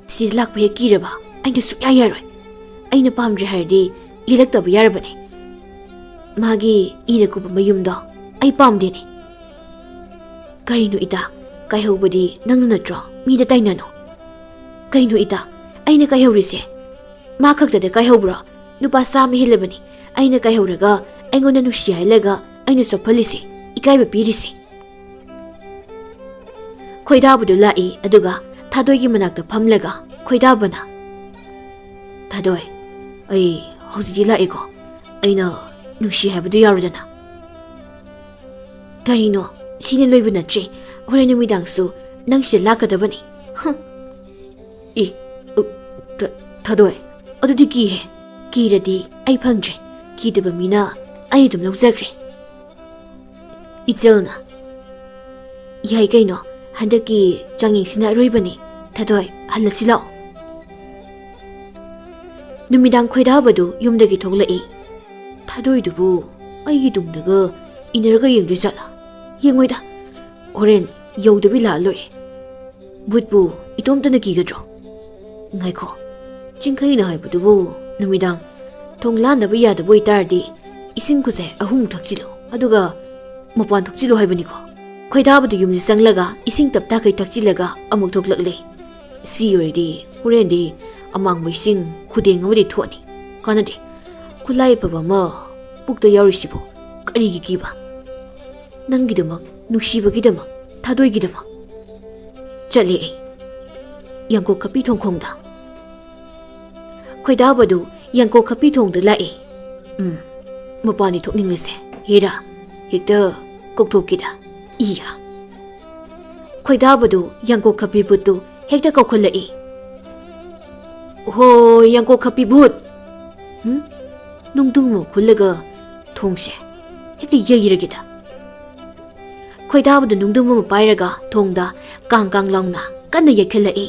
ꯁꯤꯗ ꯂꯥꯛꯄ ꯍꯦꯛ ꯀꯤꯔꯕ ꯑꯩꯅ ꯁꯨꯛꯌꯥ ꯌꯥꯔꯣꯏ꯫ ꯑꯩꯅ ꯄꯥꯝꯗ꯭ꯔꯦ ꯍꯥꯏꯔꯗꯤ ꯌꯦꯜꯂꯛꯇꯕ ꯌꯥꯔꯕꯅꯦ꯫ ꯃꯥꯒꯤ ꯏꯅ ꯀꯨꯞꯄ ꯃꯌꯨꯝꯗꯣ ꯑꯩ ꯄꯥꯝꯗꯦꯅꯦ꯫" "ꯀꯔꯤꯅꯣ ꯏꯇꯥ? ꯀꯥꯏꯍꯧꯕꯗꯤ ꯅꯪꯅ ꯅꯠꯇ꯭ꯔꯣ? ꯃꯤꯗ ꯇꯥꯏꯅꯅꯨ꯫" "ꯀꯩꯅꯣ ꯏꯇꯥ? ꯑꯩꯅ ꯀꯥꯏꯍꯧꯔꯤꯁꯦ? ꯃꯥ ꯈꯛꯇꯗ ꯀꯥꯏꯍꯧꯕ꯭ꯔꯣ? ꯅꯨꯄꯥ ꯆꯥꯝꯃ ꯍꯦꯜꯂꯕꯅꯤ ꯑꯩꯅ ꯀꯥꯏꯍꯧꯔꯒ ꯑꯩꯉꯣꯟꯗ ꯅꯨꯡꯁꯤ ꯍꯥꯏꯍꯜꯂꯒ ꯑꯩꯅ ꯆꯣꯞꯍꯜꯂꯤꯁꯦ, ꯏꯀꯥꯏꯕ ꯄꯤꯔꯤꯁꯦ꯫" ꯈꯣꯏꯗꯥꯕꯗꯨ ꯂꯥꯛꯏ, ꯑꯗꯨꯒ ꯊꯥꯗꯣꯏꯒꯤ ꯃꯅꯥꯛꯇ ꯐꯝꯂꯒ ꯈꯣꯏꯗꯥꯕꯅ, "ꯊꯥꯗꯣꯏ, ꯑꯩ ꯍꯧꯖꯤꯛꯇꯤ ꯂꯥꯛꯑꯦꯀꯣ꯫ ꯑꯩꯅ ꯅꯨꯡꯁꯤ ꯍꯥꯏꯕꯗꯨ ꯌꯥꯔꯣꯏꯗꯅ꯫" "ꯀꯔꯤꯅꯣ? ꯁꯤꯅ ꯂꯣꯏꯕ ꯅꯠꯇ꯭ꯔꯤ꯫ ꯍꯣꯔꯦꯟ ꯅꯨꯃꯤꯗꯥꯡꯁꯨ ꯅꯪ ꯁꯤꯗ ꯂꯥꯛꯀꯗꯕꯅꯤ꯫" "ꯍꯨꯝ꯫ ꯏ, ꯎ, ꯊ-, ꯊꯥꯗꯣꯏ, ꯑꯗꯨꯗꯤ ꯀꯤꯍꯦ꯫" "ꯀꯤꯔꯗꯤ ꯑꯩ ꯐꯪꯗ꯭ꯔꯦ꯫ ꯀꯤꯗꯕ ꯃꯤꯅ ꯑꯩ ꯑꯗꯨꯝ ꯂꯧꯖꯈ꯭ꯔꯦ꯫" ꯏꯆꯜꯅ, "ꯌꯥꯏ ꯀꯩꯅꯣ, ꯍꯟꯗꯛꯀꯤ ꯆꯥꯡꯌꯦꯡꯁꯤꯅ ꯑꯔꯣꯏꯕꯅꯤ꯫ ꯊꯥꯗꯣꯏ, ꯍꯜꯂꯁꯤ ꯂꯥꯛꯑꯣ"꯫ ꯅꯨꯃꯤꯗꯥꯡ ꯈꯣꯏꯗꯥꯕꯗꯨ ꯌꯨꯝꯗꯒꯤ ꯊꯣꯛꯂꯛꯏ꯫ "ꯊꯥꯗꯣꯏꯗꯨꯕꯨ ꯑꯩꯒꯤ ꯇꯨꯡꯗꯒ ꯏꯟꯅꯔꯒ ꯌꯦꯡꯗꯣꯏ ꯖꯥꯠꯂꯥ? ꯌꯦꯡꯉꯣꯏꯗ, ꯍꯣꯔꯦꯟ ꯌꯧꯗꯕꯤ ꯂꯥꯛꯑ ꯂꯣꯏꯔꯦ꯫ ꯚꯨꯠꯄꯨ ꯏꯇꯣꯝꯇꯅ ꯀꯤꯒꯗ꯭ꯔꯣ? ꯉꯥꯏꯈꯣ, ꯆꯤꯡꯈꯩꯅ ꯍꯥꯏꯕꯗꯨꯕꯨ ꯅꯨꯃꯤꯗꯥꯡ ꯊꯣꯡ ꯂꯥꯟꯗꯕ ꯌꯥꯗꯕ ꯑꯣꯏꯇꯥꯔꯗꯤ ꯏꯁꯤꯡ ꯈꯨꯖꯥꯏ ꯑꯍꯨꯝꯃꯨꯛ ꯊꯛꯆꯤꯜꯂꯨ, ꯑꯗꯨꯒ ꯃꯄꯥꯟ ꯊꯣꯛꯆꯤꯜꯂꯨ ꯍꯥꯏꯕꯅꯤꯀꯣ"꯫ ꯈꯣꯏꯗꯥꯕꯗꯨ ꯌꯨꯝꯗ ꯆꯪꯂꯒ ꯏꯁꯤꯡ ꯇꯞꯇꯥꯈꯩ ꯊꯛꯆꯤꯜꯂꯒ ꯑꯃꯨꯛ ꯊꯣꯛꯂꯛꯂꯦ꯫ "ꯁꯤ ꯑꯣꯏꯔꯗꯤ ꯍꯣꯔꯦꯟꯗꯤ ꯑꯃꯥꯡꯕ ꯏꯁꯤꯡ ꯈꯨꯗꯦꯡ ꯑꯃꯗꯤ ꯊꯣꯛꯑꯅꯤ꯫ ꯀꯥꯟꯅꯗꯦ, ꯈꯨꯠꯂꯥꯏ ꯑꯐꯕ ꯑꯃ ꯄꯨꯛꯇ ꯌꯥꯎꯔꯤꯁꯤꯕꯨ ꯀꯔꯤꯒꯤ ꯀꯤꯕ? ꯅꯪꯒꯤꯗꯃꯛ, ꯅꯨꯡꯁꯤꯕꯒꯤꯗꯃꯛ, ꯊꯥꯗꯣꯏꯒꯤꯗꯃꯛ"꯫ ꯆꯠꯂꯦ ꯑꯩ ꯌꯥꯡꯀꯣꯛ ꯈꯞꯄꯤ ꯊꯣꯡꯈꯣꯡꯗ꯫ ꯈꯣꯏꯗꯥꯕꯗꯨ ꯌꯥꯡꯀꯣꯛ ꯈꯞꯄꯤ ꯊꯣꯡꯗ ꯂꯥꯛꯑꯦ꯫ "ꯎꯝ, ꯃꯄꯥꯟꯗꯤ ꯊꯣꯛꯅꯤꯡꯂꯁꯦ꯫ ꯍꯦꯔꯥ, ꯍꯦꯛꯇ ꯀꯧꯊꯣꯛꯀꯦꯗ꯫ ꯏꯌꯥ"꯫ ꯈꯣꯏꯗꯥꯕꯗꯨ ꯌꯥꯡꯀꯣꯛ ꯈꯞꯄꯤ ꯚꯨꯠꯇꯨ ꯍꯦꯛꯇ ꯀꯧꯈꯠꯂꯛꯏ꯫ "ꯍꯣ, ꯌꯥꯡꯀꯣꯛ ꯈꯞꯄꯤ ꯚꯨꯠ!" ꯎꯝ? ꯅꯨꯡꯗꯨꯝ ꯑꯃ ꯈꯨꯜꯂꯒ ꯊꯣꯡꯁꯦ ꯍꯦꯛꯇ ꯌꯩꯔꯒꯦꯗ꯫ ꯈꯣꯏꯗꯥꯕꯗꯨ ꯅꯨꯡꯗꯨꯝ ꯑꯃ ꯄꯥꯏꯔꯒ ꯊꯣꯡꯗ ꯀꯥꯡ ꯀꯥꯡ ꯂꯥꯎꯅ ꯀꯟꯅ ꯌꯩꯈꯠꯂꯛꯏ꯫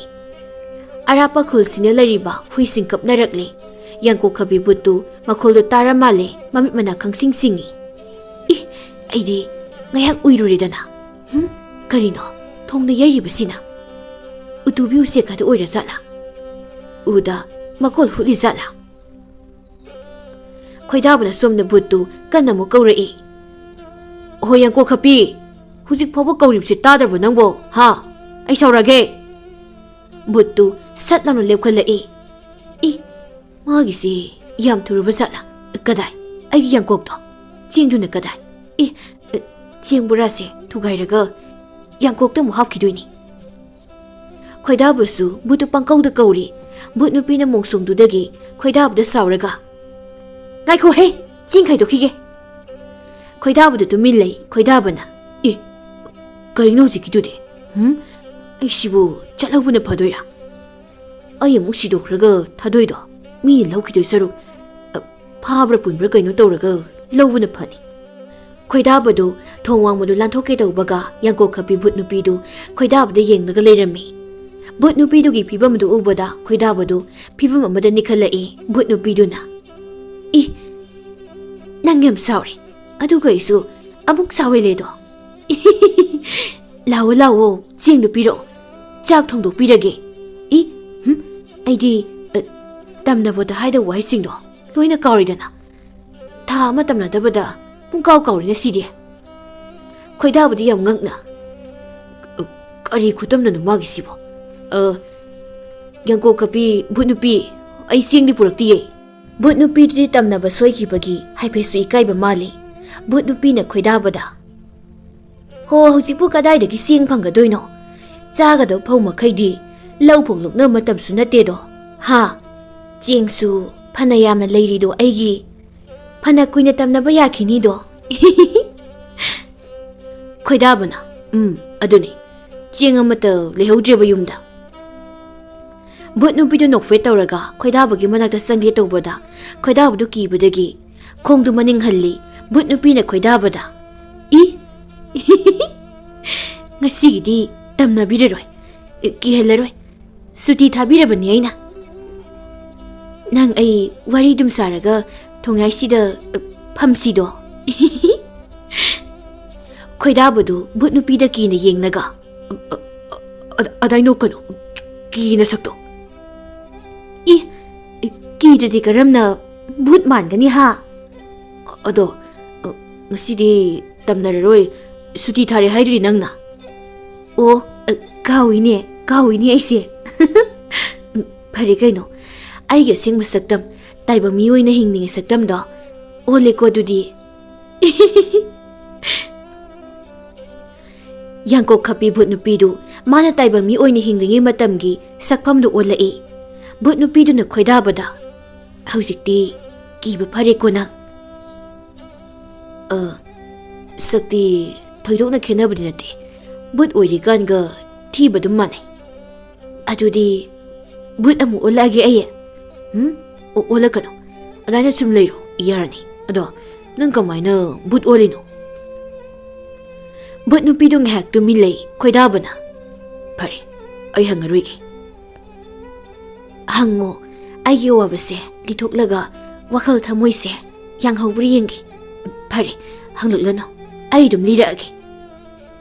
ꯑꯔꯥꯞꯄ ꯈꯨꯜꯁꯤꯡꯅ ꯂꯩꯔꯤꯕ ꯍꯨꯏꯁꯤꯡ ꯀꯞꯅꯔꯛꯂꯤ꯫ ꯌꯥꯡꯀꯣꯛ ꯈꯞꯄꯤ ꯚꯨꯠꯇꯨ ꯃꯈꯣꯜꯗꯨ ꯇꯥꯔ ꯃꯥꯜꯂꯦ, ꯃꯃꯤꯠ ꯃꯅꯥ ꯈꯪꯁꯤꯡ ꯁꯤꯡꯏ꯫ ꯏ, ꯑꯩꯗꯤ ꯉꯥꯏꯍꯥꯛ ꯎꯏꯔꯨꯔꯦꯗꯅ꯫ ꯍꯨꯝ? ꯀꯔꯤꯅꯣ ꯊꯣꯡꯗ ꯌꯩꯔꯤꯕꯁꯤꯅ? ꯎꯇꯨꯕꯤ ꯎꯆꯦꯛ ꯈꯛꯇ ꯑꯣꯏꯔ ꯖꯥꯠꯂꯥ? ꯎꯗ ꯃꯀꯣꯜ ꯍꯨꯠꯂꯤ ꯖꯥꯠꯂꯥ? ꯈꯣꯏꯗꯥꯕꯅ ꯁꯣꯝꯗ ꯚꯨꯠꯇꯨ ꯀꯟꯅ ꯑꯃꯨꯛ ꯀꯧꯔꯛꯏ꯫ "ꯑꯍꯣ, ꯌꯥꯡꯀꯣꯛ ꯈꯞꯄꯤ, ꯍꯧꯖꯤꯛ ꯐꯥꯎꯕ ꯀꯧꯔꯤꯕꯁꯤ ꯇꯥꯗ꯭ꯔꯕꯣ ꯅꯪꯕꯣ? ꯍꯥ? ꯑꯩ ꯁꯥꯎꯔꯛꯑꯒꯦ!" ꯚꯨꯠꯇꯨ ꯁꯠ ꯂꯥꯎꯅ ꯂꯦꯞꯈꯠꯂꯛꯏ꯫ ꯏ, ꯃꯥꯒꯤꯁꯤ ꯌꯥꯝ ꯊꯨꯔꯕ ꯖꯥꯠꯂꯥ? ꯀꯗꯥꯏ? ꯑꯩꯒꯤ ꯌꯥꯡꯀꯣꯛꯇꯣ? ꯆꯦꯡꯗꯨꯅ ꯀꯗꯥꯏ? ꯏ, ꯑ, ꯆꯦꯡ ꯕꯣꯔꯥꯁꯦ ꯊꯨꯒꯥꯏꯔꯒ ꯌꯥꯡꯀꯣꯛꯇ ꯑꯃꯨꯛ ꯍꯥꯞꯈꯤꯗꯣꯏꯅꯤ꯫ ꯈꯣꯏꯗꯥꯕꯁꯨ ꯚꯨꯠꯇꯨ ꯄꯪꯀꯧꯗ ꯀꯧꯔꯤ꯫ ꯚꯨꯠ ꯅꯨꯄꯤꯅ ꯃꯣꯡꯁꯣꯡꯗꯨꯗꯒꯤ ꯈꯣꯏꯗꯥꯕꯗ ꯁꯥꯎꯔꯒ, "ꯉꯥꯏꯈꯣꯍꯦ! ꯆꯦꯡ ꯈꯥꯏꯗꯣꯛꯈꯤꯒꯦ!" ꯈꯣꯏꯗꯥꯕꯗꯨ ꯇꯨꯃꯤꯟ ꯂꯩ꯫ ꯈꯣꯏꯗꯥꯕꯅ, "ꯏ, ꯀꯔꯤꯅꯣ ꯍꯧꯖꯤꯛꯀꯤꯗꯨꯗꯤ? ꯍꯨꯝ? ꯑꯩꯁꯤꯕꯨ ꯆꯠꯍꯧꯕꯅ ꯐꯗꯣꯏꯔꯥ? ꯑꯩ ꯑꯃꯨꯛ ꯁꯤꯗꯣꯛꯈ꯭ꯔꯒ ꯊꯥꯗꯣꯏꯗꯣ ꯃꯤꯅ ꯂꯧꯈꯤꯗꯣꯏ ꯁꯔꯨꯛ, ꯑ, ꯐꯥꯕ꯭ꯔꯥ ꯄꯨꯟꯕ꯭ꯔꯥ ꯀꯩꯅꯣ ꯇꯧꯔꯒ ꯂꯧꯕꯅ ꯐꯅꯤ"꯫ ꯈꯣꯏꯗꯥꯕꯗꯨ ꯊꯣꯡ ꯋꯥꯡꯃꯗꯨ ꯂꯥꯟꯊꯣꯛꯀꯦ ꯇꯧꯕꯒ ꯌꯥꯡꯀꯣꯛ ꯈꯞꯄꯤ ꯚꯨꯠ ꯅꯨꯄꯤꯗꯨ ꯈꯣꯏꯗꯥꯕꯗ ꯌꯦꯡꯂꯒ ꯂꯩꯔꯝꯃꯤ꯫ ꯚꯨꯠ ꯅꯨꯄꯤꯗꯨꯒꯤ ꯐꯤꯕꯝꯗꯨ ꯎꯕꯗ ꯈꯣꯏꯗꯥꯕꯗꯨ ꯐꯤꯕꯝ ꯑꯃꯗ ꯅꯤꯛꯈꯠꯂꯛꯏ꯫ ꯚꯨꯠ ꯅꯨꯄꯤꯗꯨꯅ, "ꯏ, ꯅꯪ ꯌꯥꯝ ꯁꯥꯎꯔꯦ, ꯑꯗꯨꯒ ꯑꯩꯁꯨ ꯑꯃꯨꯛ ꯁꯥꯎꯍꯜꯂꯦꯗꯣ꯫ ꯂꯥꯛꯑꯣ, ꯂꯥꯛꯑꯣ, ꯆꯦꯡꯗꯨ ꯄꯤꯔꯛꯑꯣ, ꯆꯥꯛ ꯊꯣꯡꯗꯣꯛꯄꯤꯔꯒꯦ꯫ ꯏ, ꯍꯨꯝ, ꯑꯩꯗꯤ, ꯑ, ꯇꯝꯅꯕꯗ ꯍꯥꯏꯗꯧꯕ ꯋꯥꯍꯩꯁꯤꯡꯗꯣ ꯂꯣꯏꯅ ꯀꯥꯎꯔꯤꯗꯅ꯫ ꯊꯥ ꯑꯃ ꯇꯝꯅꯗꯕꯗ ꯄꯨꯡꯀꯥꯎ ꯀꯥꯎꯔꯤꯅ ꯁꯤꯗꯤ꯫" ꯈꯣꯏꯗꯥꯕꯗꯤ ꯌꯥꯝ ꯉꯛꯅ, "ꯑ, ꯀꯔꯤ ꯈꯨꯇꯝꯅꯅꯣ ꯃꯥꯒꯤꯁꯤꯕꯣ? ꯑ, ꯌꯥꯡꯀꯣꯛ ꯈꯞꯄꯤ ꯚꯨꯠ ꯅꯨꯄꯤ, ꯑꯩ ꯆꯦꯡꯗꯤ ꯄꯨꯔꯛꯇꯤꯌꯦ꯫" ꯚꯨꯠ ꯅꯨꯄꯤꯗꯨꯗꯤ ꯇꯝꯅꯕ ꯁꯣꯏꯈꯤꯕꯒꯤ ꯍꯥꯏꯐꯦꯠꯁꯨ ꯏꯀꯥꯏꯕ ꯃꯥꯜꯂꯤ꯫ ꯚꯨꯠ ꯅꯨꯄꯤꯅ ꯈꯣꯏꯗꯥꯕꯗ, "ꯍꯣ, ꯍꯧꯖꯤꯛꯄꯨ ꯀꯗꯥꯏꯗꯒꯤ ꯆꯦꯡ ꯐꯪꯒꯗꯣꯏꯅꯣ? ꯆꯥꯒꯗꯕ ꯐꯧ ꯃꯈꯩꯗꯤ ꯂꯧ ꯐꯧ ꯂꯣꯛꯅꯕ ꯃꯇꯝꯁꯨ ꯅꯠꯇꯦꯗꯣ꯫ ꯍꯥ? ꯆꯦꯡꯁꯨ ꯐꯅ ꯌꯥꯝꯅ ꯂꯩꯔꯤꯗꯣ ꯑꯩꯒꯤ꯫ ꯐꯅ ꯀꯨꯏꯅ ꯇꯝꯅꯕ ꯌꯥꯈꯤꯅꯤꯗꯣ꯫" ꯈꯣꯏꯗꯥꯕꯅ, "ꯎꯝ, ꯑꯗꯨꯅꯤ꯫ ꯆꯦꯡ ꯑꯃꯠꯇ ꯂꯩꯍꯧꯗ꯭ꯔꯦꯕ ꯌꯨꯝꯗ꯫" ꯚꯨꯠ ꯅꯨꯄꯤꯗꯨ ꯅꯣꯛꯐꯦꯠ ꯇꯧꯔꯒ ꯈꯣꯏꯗꯥꯕꯒꯤ ꯃꯅꯥꯛꯇ ꯆꯪꯒꯦ ꯇꯧꯕꯗ, ꯈꯣꯏꯗꯥꯕꯗꯨ ꯀꯤꯕꯗꯒꯤ ꯈꯣꯡꯗꯨ ꯃꯅꯤꯡ ꯍꯜꯂꯤ꯫ ꯚꯨꯠ ꯅꯨꯄꯤꯅ ꯈꯣꯏꯗꯥꯕꯗ, "ꯏ, ꯉꯁꯤꯒꯤꯗꯤ ꯇꯝꯅꯕꯤꯔꯔꯣꯏ, ꯀꯤꯍꯜꯂꯔꯣꯏ꯫ ꯁꯨꯇꯤ ꯊꯥꯕꯤꯔꯕꯅꯤ ꯑꯩꯅ꯫ ꯅꯪ ꯑꯩ ꯋꯥꯔꯤ ꯑꯗꯨꯝ ꯁꯥꯔꯒ ꯊꯣꯡꯌꯥꯏꯁꯤꯗ, ꯑ, ꯐꯝꯁꯤꯗꯣ꯫" ꯈꯣꯏꯗꯥꯕꯗꯨ ꯚꯨꯠ ꯅꯨꯄꯤꯗ ꯀꯤꯅ ꯌꯦꯡꯂꯒ, "ꯑ, ꯑ, ꯑ, ꯑꯗꯥꯏ ꯅꯣꯛꯀꯅꯨ, ꯀꯤꯅ ꯁꯛꯇꯣ꯫" "ꯏ, ꯀꯤꯗ꯭ꯔꯗꯤ ꯀꯔꯝꯅ ꯚꯨꯠ ꯃꯥꯟꯒꯅꯤ ꯍꯥ? ꯑꯗꯣ, ꯑ, ꯉꯁꯤꯗꯤ ꯇꯝꯅꯔꯔꯣꯏ, ꯁꯨꯇꯤ ꯊꯥꯔꯦ ꯍꯥꯏꯗꯨꯗꯤ ꯅꯪꯅ?" "ꯑꯣ, ꯑ, ꯀꯥꯎꯏꯅꯦ, ꯀꯥꯎꯏꯅꯦ ꯑꯩꯁꯦ꯫" "ꯐꯔꯦ ꯀꯩꯅꯣ, ꯑꯩꯒꯤ ꯑꯁꯦꯡꯕ ꯁꯛꯇꯝ, ꯇꯥꯏꯕꯪ ꯃꯤ ꯑꯣꯏꯅ ꯍꯤꯡꯅꯤꯡꯉꯦ ꯁꯛꯇꯝꯗꯣ ꯑꯣꯜꯂꯦꯀꯣ ꯑꯗꯨꯗꯤ꯫" ꯌꯥꯡꯀꯣꯛ ꯈꯞꯄꯤ ꯚꯨꯠ ꯅꯨꯄꯤꯗꯨ ꯃꯥꯅ ꯇꯥꯏꯕꯪ ꯃꯤ ꯑꯣꯏꯅ ꯍꯤꯡꯂꯤꯉꯩ ꯃꯇꯝꯒꯤ ꯁꯛꯐꯝꯗꯨ ꯑꯣꯜꯂꯛꯏ꯫ ꯚꯨꯠ ꯅꯨꯄꯤꯗꯨꯅ ꯈꯣꯏꯗꯥꯕꯗ, "ꯍꯧꯖꯤꯛꯇꯤ ꯀꯤꯕ ꯐꯔꯦꯀꯣ ꯅꯪ?" "ꯑ, ꯁꯛꯇꯤ ꯊꯣꯏꯗꯣꯛꯅ ꯈꯦꯠꯅꯕꯗꯤ ꯅꯠꯇꯦ꯫ ꯚꯨꯠ ꯑꯣꯏꯔꯤꯀꯥꯟꯒ ꯊꯤꯕ ꯑꯗꯨꯝ ꯃꯥꯟꯅꯩ꯫" "ꯑꯗꯨꯗꯤ ꯚꯨꯠ ꯑꯃꯨꯛ ꯑꯣꯜꯂꯛꯑꯒꯦ ꯑꯩ꯫" "ꯎꯝ? ꯑꯣ, ꯑꯣꯜꯂꯛꯀꯅꯨ꯫ ꯑꯗꯨꯃꯥꯏꯅ ꯁꯨꯝ ꯂꯩꯔꯣ, ꯌꯥꯔꯅꯤ꯫ ꯑꯗꯣ ꯅꯪ ꯀꯃꯥꯏꯅ ꯚꯨꯠ ꯑꯣꯜꯂꯤꯅꯣ?" ꯚꯨꯠ ꯅꯨꯄꯤꯗꯨ ꯉꯥꯏꯍꯥꯛ ꯇꯨꯃꯤꯟ ꯂꯩ꯫ ꯈꯣꯏꯗꯥꯕꯅ, "ꯐꯔꯦ, ꯑꯩ ꯍꯪꯉꯔꯣꯏꯒꯦ꯫ ꯍꯪꯉꯣ, ꯑꯩꯒꯤ ꯑꯋꯥꯕꯁꯦ ꯂꯤꯊꯣꯛꯂꯒ ꯋꯥꯈꯜ ꯊꯃꯣꯏꯁꯦ ꯌꯥꯡꯍꯧꯕ꯭ꯔꯥ ꯌꯦꯡꯒꯦ꯫ ꯐꯔꯦ, ꯍꯪꯂꯛꯂꯅꯨ, ꯑꯩ ꯑꯗꯨꯝ ꯂꯤꯔꯛꯑꯒꯦ꯫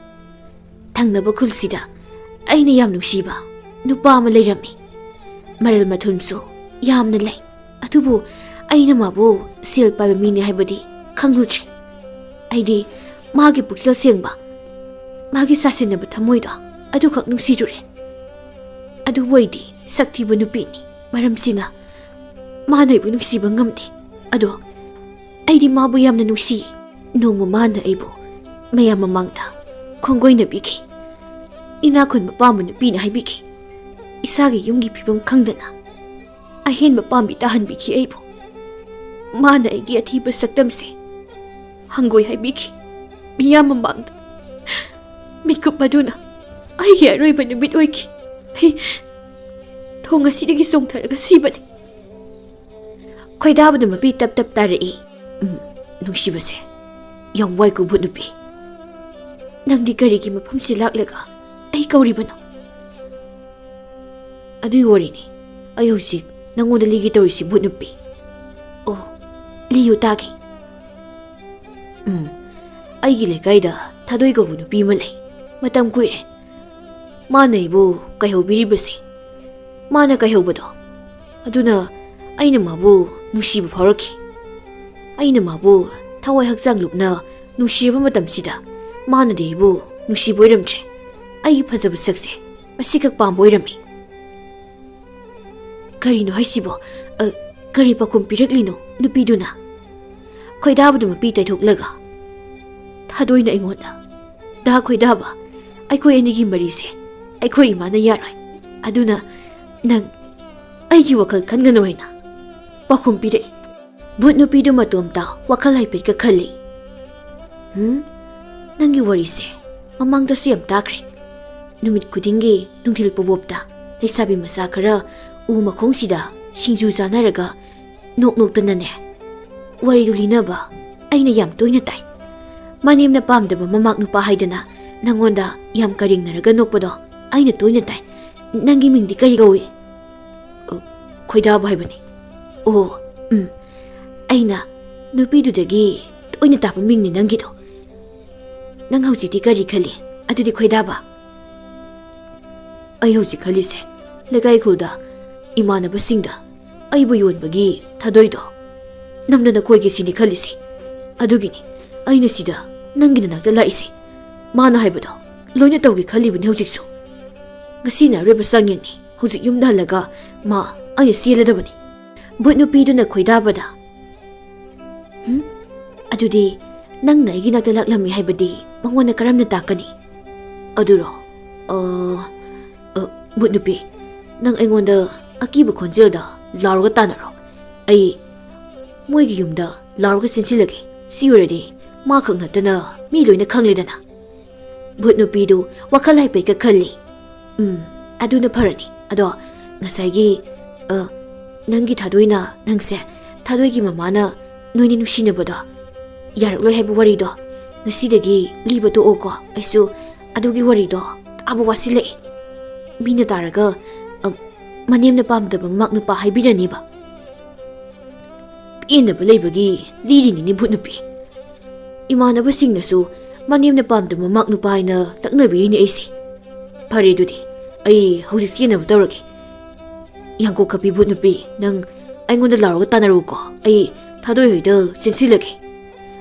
ꯊꯪꯅꯕ ꯈꯨꯜꯁꯤꯗ ꯑꯩꯅ ꯌꯥꯝ ꯅꯨꯡꯁꯤꯕ ꯅꯨꯄꯥ ꯑꯃ ꯂꯩꯔꯝꯃꯤ꯫ ꯃꯔꯜ ꯃꯊꯨꯝꯁꯨ ꯌꯥꯝꯅ ꯂꯩ꯫ ꯑꯗꯨꯕꯨ ꯑꯩꯅ ꯃꯥꯕꯨ ꯁꯦꯜ ꯄꯥꯏꯕ ꯃꯤꯅꯤ ꯍꯥꯏꯕꯗꯤ ꯈꯪꯂꯨꯗ꯭ꯔꯦ꯫ ꯑꯩꯗꯤ ꯃꯥꯒꯤ ꯄꯨꯛꯆꯦꯜ ꯁꯦꯡꯕ, ꯃꯥꯒꯤ ꯁꯥꯁꯤꯟꯅꯕ ꯊꯃꯣꯏꯗꯣ ꯑꯗꯨꯈꯛ ꯅꯨꯡꯁꯤꯔꯨꯔꯦ꯫ ꯑꯗꯨꯕꯨ ꯑꯩꯗꯤ ꯁꯛ ꯊꯤꯕ ꯅꯨꯄꯤꯅꯤ꯫ ꯃꯔꯝꯁꯤꯅ ꯃꯥꯅ ꯑꯩꯕꯨ ꯅꯨꯡꯁꯤꯕ ꯉꯝꯗꯦ꯫ ꯑꯗꯣ ꯑꯩꯗꯤ ꯃꯥꯕꯨ ꯌꯥꯝꯅ ꯅꯨꯡꯁꯤ꯫ ꯅꯣꯡꯃ ꯃꯥꯅ ꯑꯩꯕꯨ ꯃꯌꯥꯝ ꯃꯃꯥꯡꯗ ꯈꯣꯡꯒꯣꯏꯅꯕꯤꯈꯤ꯫ ꯏꯅꯥꯛ ꯈꯨꯟꯕ ꯄꯥꯝꯕ ꯅꯨꯄꯤꯅ ꯍꯥꯏꯕꯤꯈꯤ꯫ ꯏꯁꯥꯒꯤ ꯌꯨꯝꯒꯤ ꯐꯤꯕꯝ ꯈꯪꯗꯅ ꯑꯍꯦꯟꯕ ꯄꯥꯝꯕꯤ ꯇꯥꯍꯟꯕꯤꯈꯤ ꯑꯩꯕꯨ꯫ ꯃꯥꯅ ꯑꯩꯒꯤ ꯑꯊꯤꯕ ꯁꯛꯇꯝꯁꯦ ꯍꯪꯒꯣꯏ ꯍꯥꯏꯕꯤꯈꯤ꯫ ꯃꯤꯌꯥꯝ ꯃꯃꯥꯡꯗ ꯃꯤꯠꯀꯨꯞ ꯑꯗꯨꯅ ꯑꯩꯒꯤ ꯑꯔꯣꯏꯕ ꯅꯨꯃꯤꯠ ꯑꯣꯏꯈꯤ꯫ ꯑꯩ ꯊꯣꯡ ꯑꯁꯤꯗꯒꯤ ꯆꯣꯡꯊꯔꯒ ꯁꯤꯕꯅꯤ꯫ ꯈꯣꯏꯗꯥꯕꯗ ꯃꯄꯤ ꯇꯞ ꯇꯞ ꯇꯥꯔꯛꯏ꯫ "ꯎꯝ, ꯅꯨꯡꯁꯤꯕꯁꯦ, ꯌꯥꯝ ꯋꯥꯏꯀꯣ ꯚꯨꯠ ꯅꯨꯄꯤ꯫ ꯅꯪꯗꯤ ꯀꯔꯤꯒꯤ ꯃꯐꯝꯁꯤ ꯂꯥꯛꯂꯒ ꯑꯩ ꯀꯧꯔꯤꯕꯅꯣ?" "ꯑꯗꯨꯒꯤ ꯋꯥꯔꯤꯅꯤ ꯑꯩ ꯍꯧꯖꯤꯛ ꯅꯪꯉꯣꯟꯗ ꯂꯤꯒꯦ ꯇꯧꯔꯤꯁꯤ, ꯚꯨꯠ ꯅꯨꯄꯤ꯫" "ꯑꯣ, ꯂꯤꯌꯨ ꯇꯥꯒꯦ꯫" "ꯎꯝ, ꯑꯩꯒꯤ ꯂꯩꯀꯥꯏꯗ ꯊꯥꯗꯣꯏ ꯀꯧꯕ ꯅꯨꯄꯤ ꯑꯃ ꯂꯩ꯫ ꯃꯇꯝ ꯀꯨꯏꯔꯦ ꯃꯥꯅ ꯑꯩꯕꯨ ꯀꯥꯏꯍꯧꯕꯤꯔꯤꯕꯁꯦ꯫ ꯃꯥꯅ ꯀꯥꯏꯍꯧꯕꯗꯣ ꯑꯗꯨꯅ ꯑꯩꯅ ꯃꯥꯕꯨ ꯅꯨꯡꯁꯤꯕ ꯐꯥꯎꯔꯛꯈꯤ꯫ ꯑꯩꯅ ꯃꯥꯕꯨ ꯊꯋꯥꯏ ꯍꯛꯆꯥꯡ ꯂꯨꯞꯅ ꯅꯨꯡꯁꯤꯔꯕ ꯃꯇꯝꯁꯤꯗ ꯃꯥꯅꯗꯤ ꯑꯩꯕꯨ ꯅꯨꯡꯁꯤꯕ ꯑꯣꯏꯔꯝꯗ꯭ꯔꯦ꯫ ꯑꯩꯒꯤ ꯐꯖꯕ ꯁꯛꯁꯦ ꯃꯁꯤꯈꯛ ꯄꯥꯝꯕ ꯑꯣꯏꯔꯝꯃꯤ꯫" "ꯀꯔꯤꯅꯣ ꯍꯥꯏꯁꯤꯕꯣ? ꯑ, ꯀꯔꯤ ꯄꯥꯎꯈꯨꯝ ꯄꯤꯔꯛꯂꯤꯅꯣ ꯅꯨꯄꯤꯗꯨꯅ?" ꯈꯣꯏꯗꯥꯕꯗꯨ ꯃꯄꯤ ꯇꯩꯊꯣꯛꯂꯒ ꯊꯥꯗꯣꯏꯅ ꯑꯩꯉꯣꯟꯗ, "ꯗꯥ ꯈꯣꯏꯗꯥꯕ, ꯑꯩꯈꯣꯏ ꯑꯅꯤꯒꯤ ꯃꯔꯤꯁꯦ ꯑꯩꯈꯣꯏ ꯏꯃꯥꯅ ꯌꯥꯔꯣꯏ꯫ ꯑꯗꯨꯅ ꯅꯪ ꯑꯩꯒꯤ ꯋꯥꯈꯜ ꯈꯟꯒꯅꯨ" ꯍꯥꯏꯅ ꯄꯥꯎꯈꯨꯝ ꯄꯤꯔꯛꯏ꯫ ꯚꯨꯠ ꯅꯨꯄꯤꯗꯨ ꯃꯇꯣꯝꯇ ꯋꯥꯈꯜ ꯍꯥꯏꯐꯦꯠꯀ ꯈꯜꯂꯤ꯫ "ꯍꯨꯝ, ꯅꯪꯒꯤ ꯋꯥꯔꯤꯁꯦ ꯃꯃꯥꯡꯗꯁꯨ ꯌꯥꯝ ꯇꯥꯈ꯭ꯔꯦ꯫ ꯅꯨꯃꯤꯠ ꯈꯨꯗꯤꯡꯒꯤ ꯅꯨꯡꯊꯤꯜ ꯄꯣꯕꯣꯞꯇ ꯂꯩꯁꯥꯕꯤ ꯃꯆꯥ ꯈꯔ ꯎ ꯃꯈꯣꯡꯁꯤꯗ ꯁꯤꯡꯖꯨ ꯆꯥꯅꯔꯒ ꯅꯣꯛ ꯅꯣꯛꯇꯅꯅꯦ ꯋꯥꯔꯤꯗꯨ ꯂꯤꯅꯕ ꯑꯩꯅ ꯌꯥꯝ ꯇꯣꯏꯅ ꯇꯥꯏ꯫ ꯃꯅꯦꯝꯅ ꯄꯥꯝꯗꯕ ꯃꯃꯥꯛ ꯅꯨꯄꯥ ꯍꯥꯏꯗꯅ ꯅꯪꯉꯣꯟꯗ ꯌꯥꯝ ꯀꯔꯦꯡꯅꯔꯒ ꯅꯣꯛꯄꯗꯣ ꯑꯩꯅ ꯇꯣꯏꯅ ꯇꯥꯏ꯫ ꯅꯪꯒꯤ ꯃꯤꯡꯗꯤ ꯀꯔꯤ ꯀꯧꯏ? "ꯑ, ꯈꯣꯏꯗꯥꯕ ꯍꯥꯏꯕꯅꯤ"꯫ "ꯑꯣ, ꯎꯝ, ꯑꯩꯅ ꯅꯨꯄꯤꯗꯨꯗꯒꯤ ꯇꯣꯏꯅ ꯇꯥꯕ ꯃꯤꯡꯅꯤ ꯅꯪꯒꯤꯗꯣ꯫ ꯅꯪ ꯍꯧꯖꯤꯛꯇꯤ ꯀꯔꯤ ꯈꯜꯂꯤ? ꯑꯗꯨꯗꯤ ꯈꯣꯏꯗꯥꯕ?" "ꯑꯩ ꯍꯧꯖꯤꯛ ꯈꯜꯂꯤꯁꯦ, ꯂꯩꯀꯥꯏ ꯈꯨꯜꯗ ꯏꯃꯥꯟꯅꯕꯁꯤꯡꯗ ꯑꯩꯕꯨ ꯌꯣꯟꯕꯒꯤ ꯊꯥꯗꯣꯏꯗꯣ ꯅꯝꯗꯅ ꯀꯣꯏꯒꯦ ꯁꯤꯅꯤ ꯈꯜꯂꯤꯁꯦ꯫ ꯑꯗꯨꯒꯤꯅꯤ ꯑꯩꯅ ꯁꯤꯗ ꯅꯪꯒꯤ ꯅꯅꯥꯛꯇ ꯂꯥꯛꯏꯁꯦ꯫ ꯃꯥꯅ ꯍꯥꯏꯕꯗꯣ ꯂꯣꯏꯅ ꯇꯧꯒꯦ ꯈꯜꯂꯤꯕꯅꯤ ꯍꯧꯖꯤꯛꯁꯨ꯫ ꯉꯁꯤꯅ ꯑꯔꯣꯏꯕ ꯆꯥꯡꯌꯦꯡꯅꯤ꯫ ꯍꯧꯖꯤꯛ ꯌꯨꯝꯗ ꯍꯜꯂꯒ ꯃꯥ ꯑꯩꯅ ꯆꯦꯜꯂꯗꯕꯅꯤ"꯫ ꯚꯨꯠ ꯅꯨꯄꯤꯗꯨꯅ ꯈꯣꯏꯗꯥꯕꯗ, "ꯍꯨꯝ? ꯑꯗꯨꯗꯤ ꯅꯪꯅ ꯑꯩꯒꯤ ꯅꯥꯛꯇ ꯂꯥꯛꯂꯝꯃꯤ ꯍꯥꯏꯕꯗꯤ ꯃꯉꯣꯟꯗ ꯀꯔꯝꯅ ꯇꯥꯛꯀꯅꯤ?" "ꯑꯗꯨꯔꯣ? ꯑ, ꯑ, ꯚꯨꯠ ꯅꯨꯄꯤ, ꯅꯪ ꯑꯩꯉꯣꯟꯗ ꯑꯀꯤꯕ ꯈꯣꯟꯖꯦꯜꯗ ꯂꯥꯎꯔꯒ ꯇꯥꯟꯅꯔꯣ꯫ ꯑꯩ ꯃꯣꯏꯒꯤ ꯌꯨꯝꯗ ꯂꯥꯎꯔꯒ ꯆꯦꯟꯁꯤꯜꯂꯒꯦ꯫ ꯁꯤ ꯑꯣꯏꯔꯗꯤ ꯃꯥꯈꯛ ꯅꯠꯇꯅ ꯃꯤ ꯂꯣꯏꯅ ꯈꯪꯂꯦꯗꯅ"꯫ ꯚꯨꯠ ꯅꯨꯄꯤꯗꯨ ꯋꯥꯈꯜ ꯍꯥꯏꯐꯦꯠꯀ ꯈꯜꯂꯤ꯫ "ꯎꯝ, ꯑꯗꯨꯅ ꯐꯔꯅꯤ꯫ ꯑꯗꯣ ꯉꯁꯥꯏꯒꯤ, ꯑ, ꯅꯪꯒꯤ ꯊꯥꯗꯣꯏꯅ, ꯅꯪꯁꯦ, ꯊꯥꯗꯣꯏꯒꯤ ꯃꯃꯥꯅ ꯅꯣꯏꯅꯤ ꯅꯨꯡꯁꯤꯅꯕꯗꯣ ꯌꯥꯔꯛꯂꯣꯏ ꯍꯥꯏꯕ ꯋꯥꯔꯤꯗꯣ ꯉꯁꯤꯗꯒꯤ ꯂꯤꯕ ꯇꯣꯛꯑꯣꯀꯣ꯫ ꯑꯩꯁꯨ ꯑꯗꯨꯒꯤ ꯋꯥꯔꯤꯗꯣ ꯇꯥꯕ ꯋꯥꯁꯤꯜꯂꯛꯑꯦ꯫ ꯃꯤꯅ ꯇꯥꯔꯒ, ꯑ, ꯃꯅꯦꯝꯅ ꯄꯥꯝꯗꯕ ꯃꯃꯥꯛ ꯅꯨꯄꯥ ꯍꯥꯏꯕꯤꯔꯅꯤꯕ"꯫ ꯄꯦꯟꯗꯕ ꯂꯩꯕꯒꯤ ꯂꯤꯔꯤꯅꯤꯅꯦ ꯚꯨꯠ ꯅꯨꯄꯤ꯫ ꯏꯃꯥꯟꯅꯕꯁꯤꯡꯅꯁꯨ ꯃꯅꯦꯝꯅ ꯄꯥꯝꯗꯕ ꯃꯃꯥꯛ ꯅꯨꯄꯥ ꯍꯥꯏꯅ ꯇꯛꯅꯕꯤꯔꯤꯅꯦ ꯑꯩꯁꯦ꯫ ꯐꯔꯦ ꯑꯗꯨꯗꯤ, ꯑꯩ ꯍꯧꯖꯤꯛ ꯆꯦꯟꯅꯕ ꯇꯧꯔꯒꯦ꯫ ꯌꯥꯡꯀꯣꯛ ꯈꯞꯄꯤ ꯚꯨꯠ ꯅꯨꯄꯤ, ꯅꯪ ꯑꯩꯉꯣꯟꯗ ꯂꯥꯎꯔꯒ ꯇꯥꯟꯅꯔꯨꯀꯣ꯫ ꯑꯩ ꯊꯥꯗꯣꯏ ꯍꯣꯏꯗ ꯆꯦꯟꯁꯤꯜꯂꯒꯦ꯫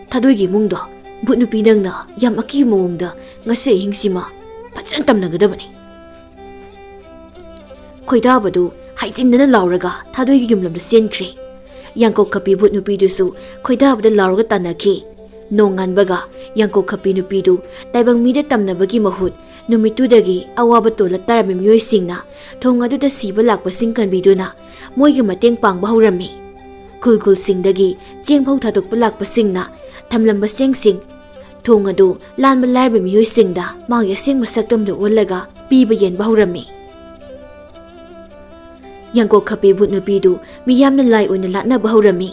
ꯊꯥꯗꯣꯏꯒꯤ ꯏꯃꯨꯡꯗꯣ ꯚꯨꯠ ꯅꯨꯄꯤ ꯅꯪꯅ ꯌꯥꯝ ꯑꯀꯤꯕ ꯃꯑꯣꯡꯗ ꯉꯁꯤ ꯑꯍꯤꯡꯁꯤꯃ ꯐꯖꯅ ꯇꯝꯅꯒꯗꯕꯅꯤ꯫ ꯈꯣꯏꯗꯥꯕꯗꯨ ꯍꯥꯏꯖꯤꯟꯗꯅ ꯂꯥꯎꯔꯒ ꯊꯥꯗꯣꯏꯒꯤ ꯌꯨꯝꯂꯣꯝꯗ ꯆꯦꯟꯈ꯭ꯔꯦ꯫ ꯌꯥꯡꯀꯣꯛ ꯈꯞꯄꯤ ꯚꯨꯠ ꯅꯨꯄꯤꯗꯨꯁꯨ ꯈꯣꯏꯗꯥꯕꯗ ꯂꯥꯎꯔꯒ ꯇꯥꯟꯅꯈꯤ꯫ ꯅꯣꯡꯉꯥꯟꯕꯒ ꯌꯥꯡꯀꯣꯛ ꯈꯞꯄꯤ ꯅꯨꯄꯤꯗꯨ ꯇꯥꯏꯕꯪ ꯃꯤꯗ ꯇꯝꯅꯕꯒꯤ ꯃꯍꯨꯠ, ꯅꯨꯃꯤꯠꯇꯨꯗꯒꯤ ꯑꯋꯥꯕ ꯇꯣꯜꯂ ꯇꯥꯔꯝꯃꯤ ꯃꯤꯑꯣꯏꯁꯤꯡꯅ ꯊꯣꯡ ꯑꯗꯨꯗ ꯁꯤꯕ ꯂꯥꯛꯄꯁꯤꯡ ꯀꯟꯕꯤꯗꯨꯅ ꯃꯣꯏꯒꯤ ꯃꯇꯦꯡ ꯄꯥꯡꯕ ꯍꯧꯔꯝꯃꯤ꯫ ꯈꯨꯜ ꯈꯨꯜꯁꯤꯡꯗꯒꯤ ꯆꯦꯡ ꯐꯧ ꯊꯥꯗꯣꯛꯄ ꯂꯥꯛꯄꯁꯤꯡꯅ ꯊꯝꯂꯝꯕ ꯆꯦꯡꯁꯤꯡ, ꯊꯣꯡ ꯑꯗꯨ ꯂꯥꯟꯕ ꯂꯥꯏꯔꯕ ꯃꯤꯑꯣꯏꯁꯤꯡꯗ ꯃꯥꯒꯤ ꯑꯁꯦꯡꯕ ꯁꯛꯇꯝꯗꯨ ꯎꯠꯂꯒ ꯄꯤꯕ ꯌꯦꯟꯕ ꯍꯧꯔꯝꯃꯤ꯫ ꯌꯥꯡꯀꯣꯛ ꯈꯞꯄꯤ ꯚꯨꯠ ꯅꯨꯄꯤꯗꯨ ꯃꯤꯌꯥꯝꯅ ꯂꯥꯏ ꯑꯣꯏꯅ ꯂꯥꯠꯅꯕ ꯍꯧꯔꯝꯃꯤ꯫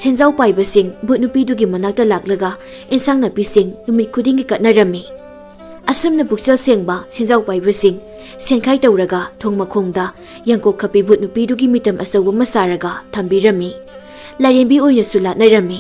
ꯁꯦꯟꯖꯥꯎ ꯄꯥꯏꯕꯁꯤꯡ ꯚꯨꯠ ꯅꯨꯄꯤꯗꯨꯒꯤ ꯃꯅꯥꯛꯇ ꯂꯥꯛꯂꯒ ꯏꯟꯁꯥꯡ ꯅꯥꯄꯤꯁꯤꯡ ꯅꯨꯃꯤꯠ ꯈꯨꯗꯤꯡꯒꯤ ꯀꯠꯅꯔꯝꯃꯤ꯫ ꯑꯁꯨꯝꯅ ꯄꯨꯛꯆꯦꯜ ꯁꯦꯡꯕ ꯁꯦꯟꯖꯥꯎ ꯄꯥꯏꯕꯁꯤꯡ ꯁꯦꯟꯈꯥꯏ ꯇꯧꯔꯒ ꯊꯣꯡ ꯃꯈꯣꯡꯗ ꯌꯥꯡꯀꯣꯛ ꯈꯞꯄꯤ ꯚꯨꯠ ꯅꯨꯄꯤꯗꯨꯒꯤ ꯃꯤꯇꯝ ꯑꯆꯧꯕ ꯑꯃ ꯁꯥꯔꯒ ꯊꯝꯕꯤꯔꯝꯃꯤ꯫ ꯂꯥꯏꯔꯦꯝꯕꯤ ꯑꯣꯏꯅꯁꯨ ꯂꯥꯠꯅꯔꯝꯃꯤ꯫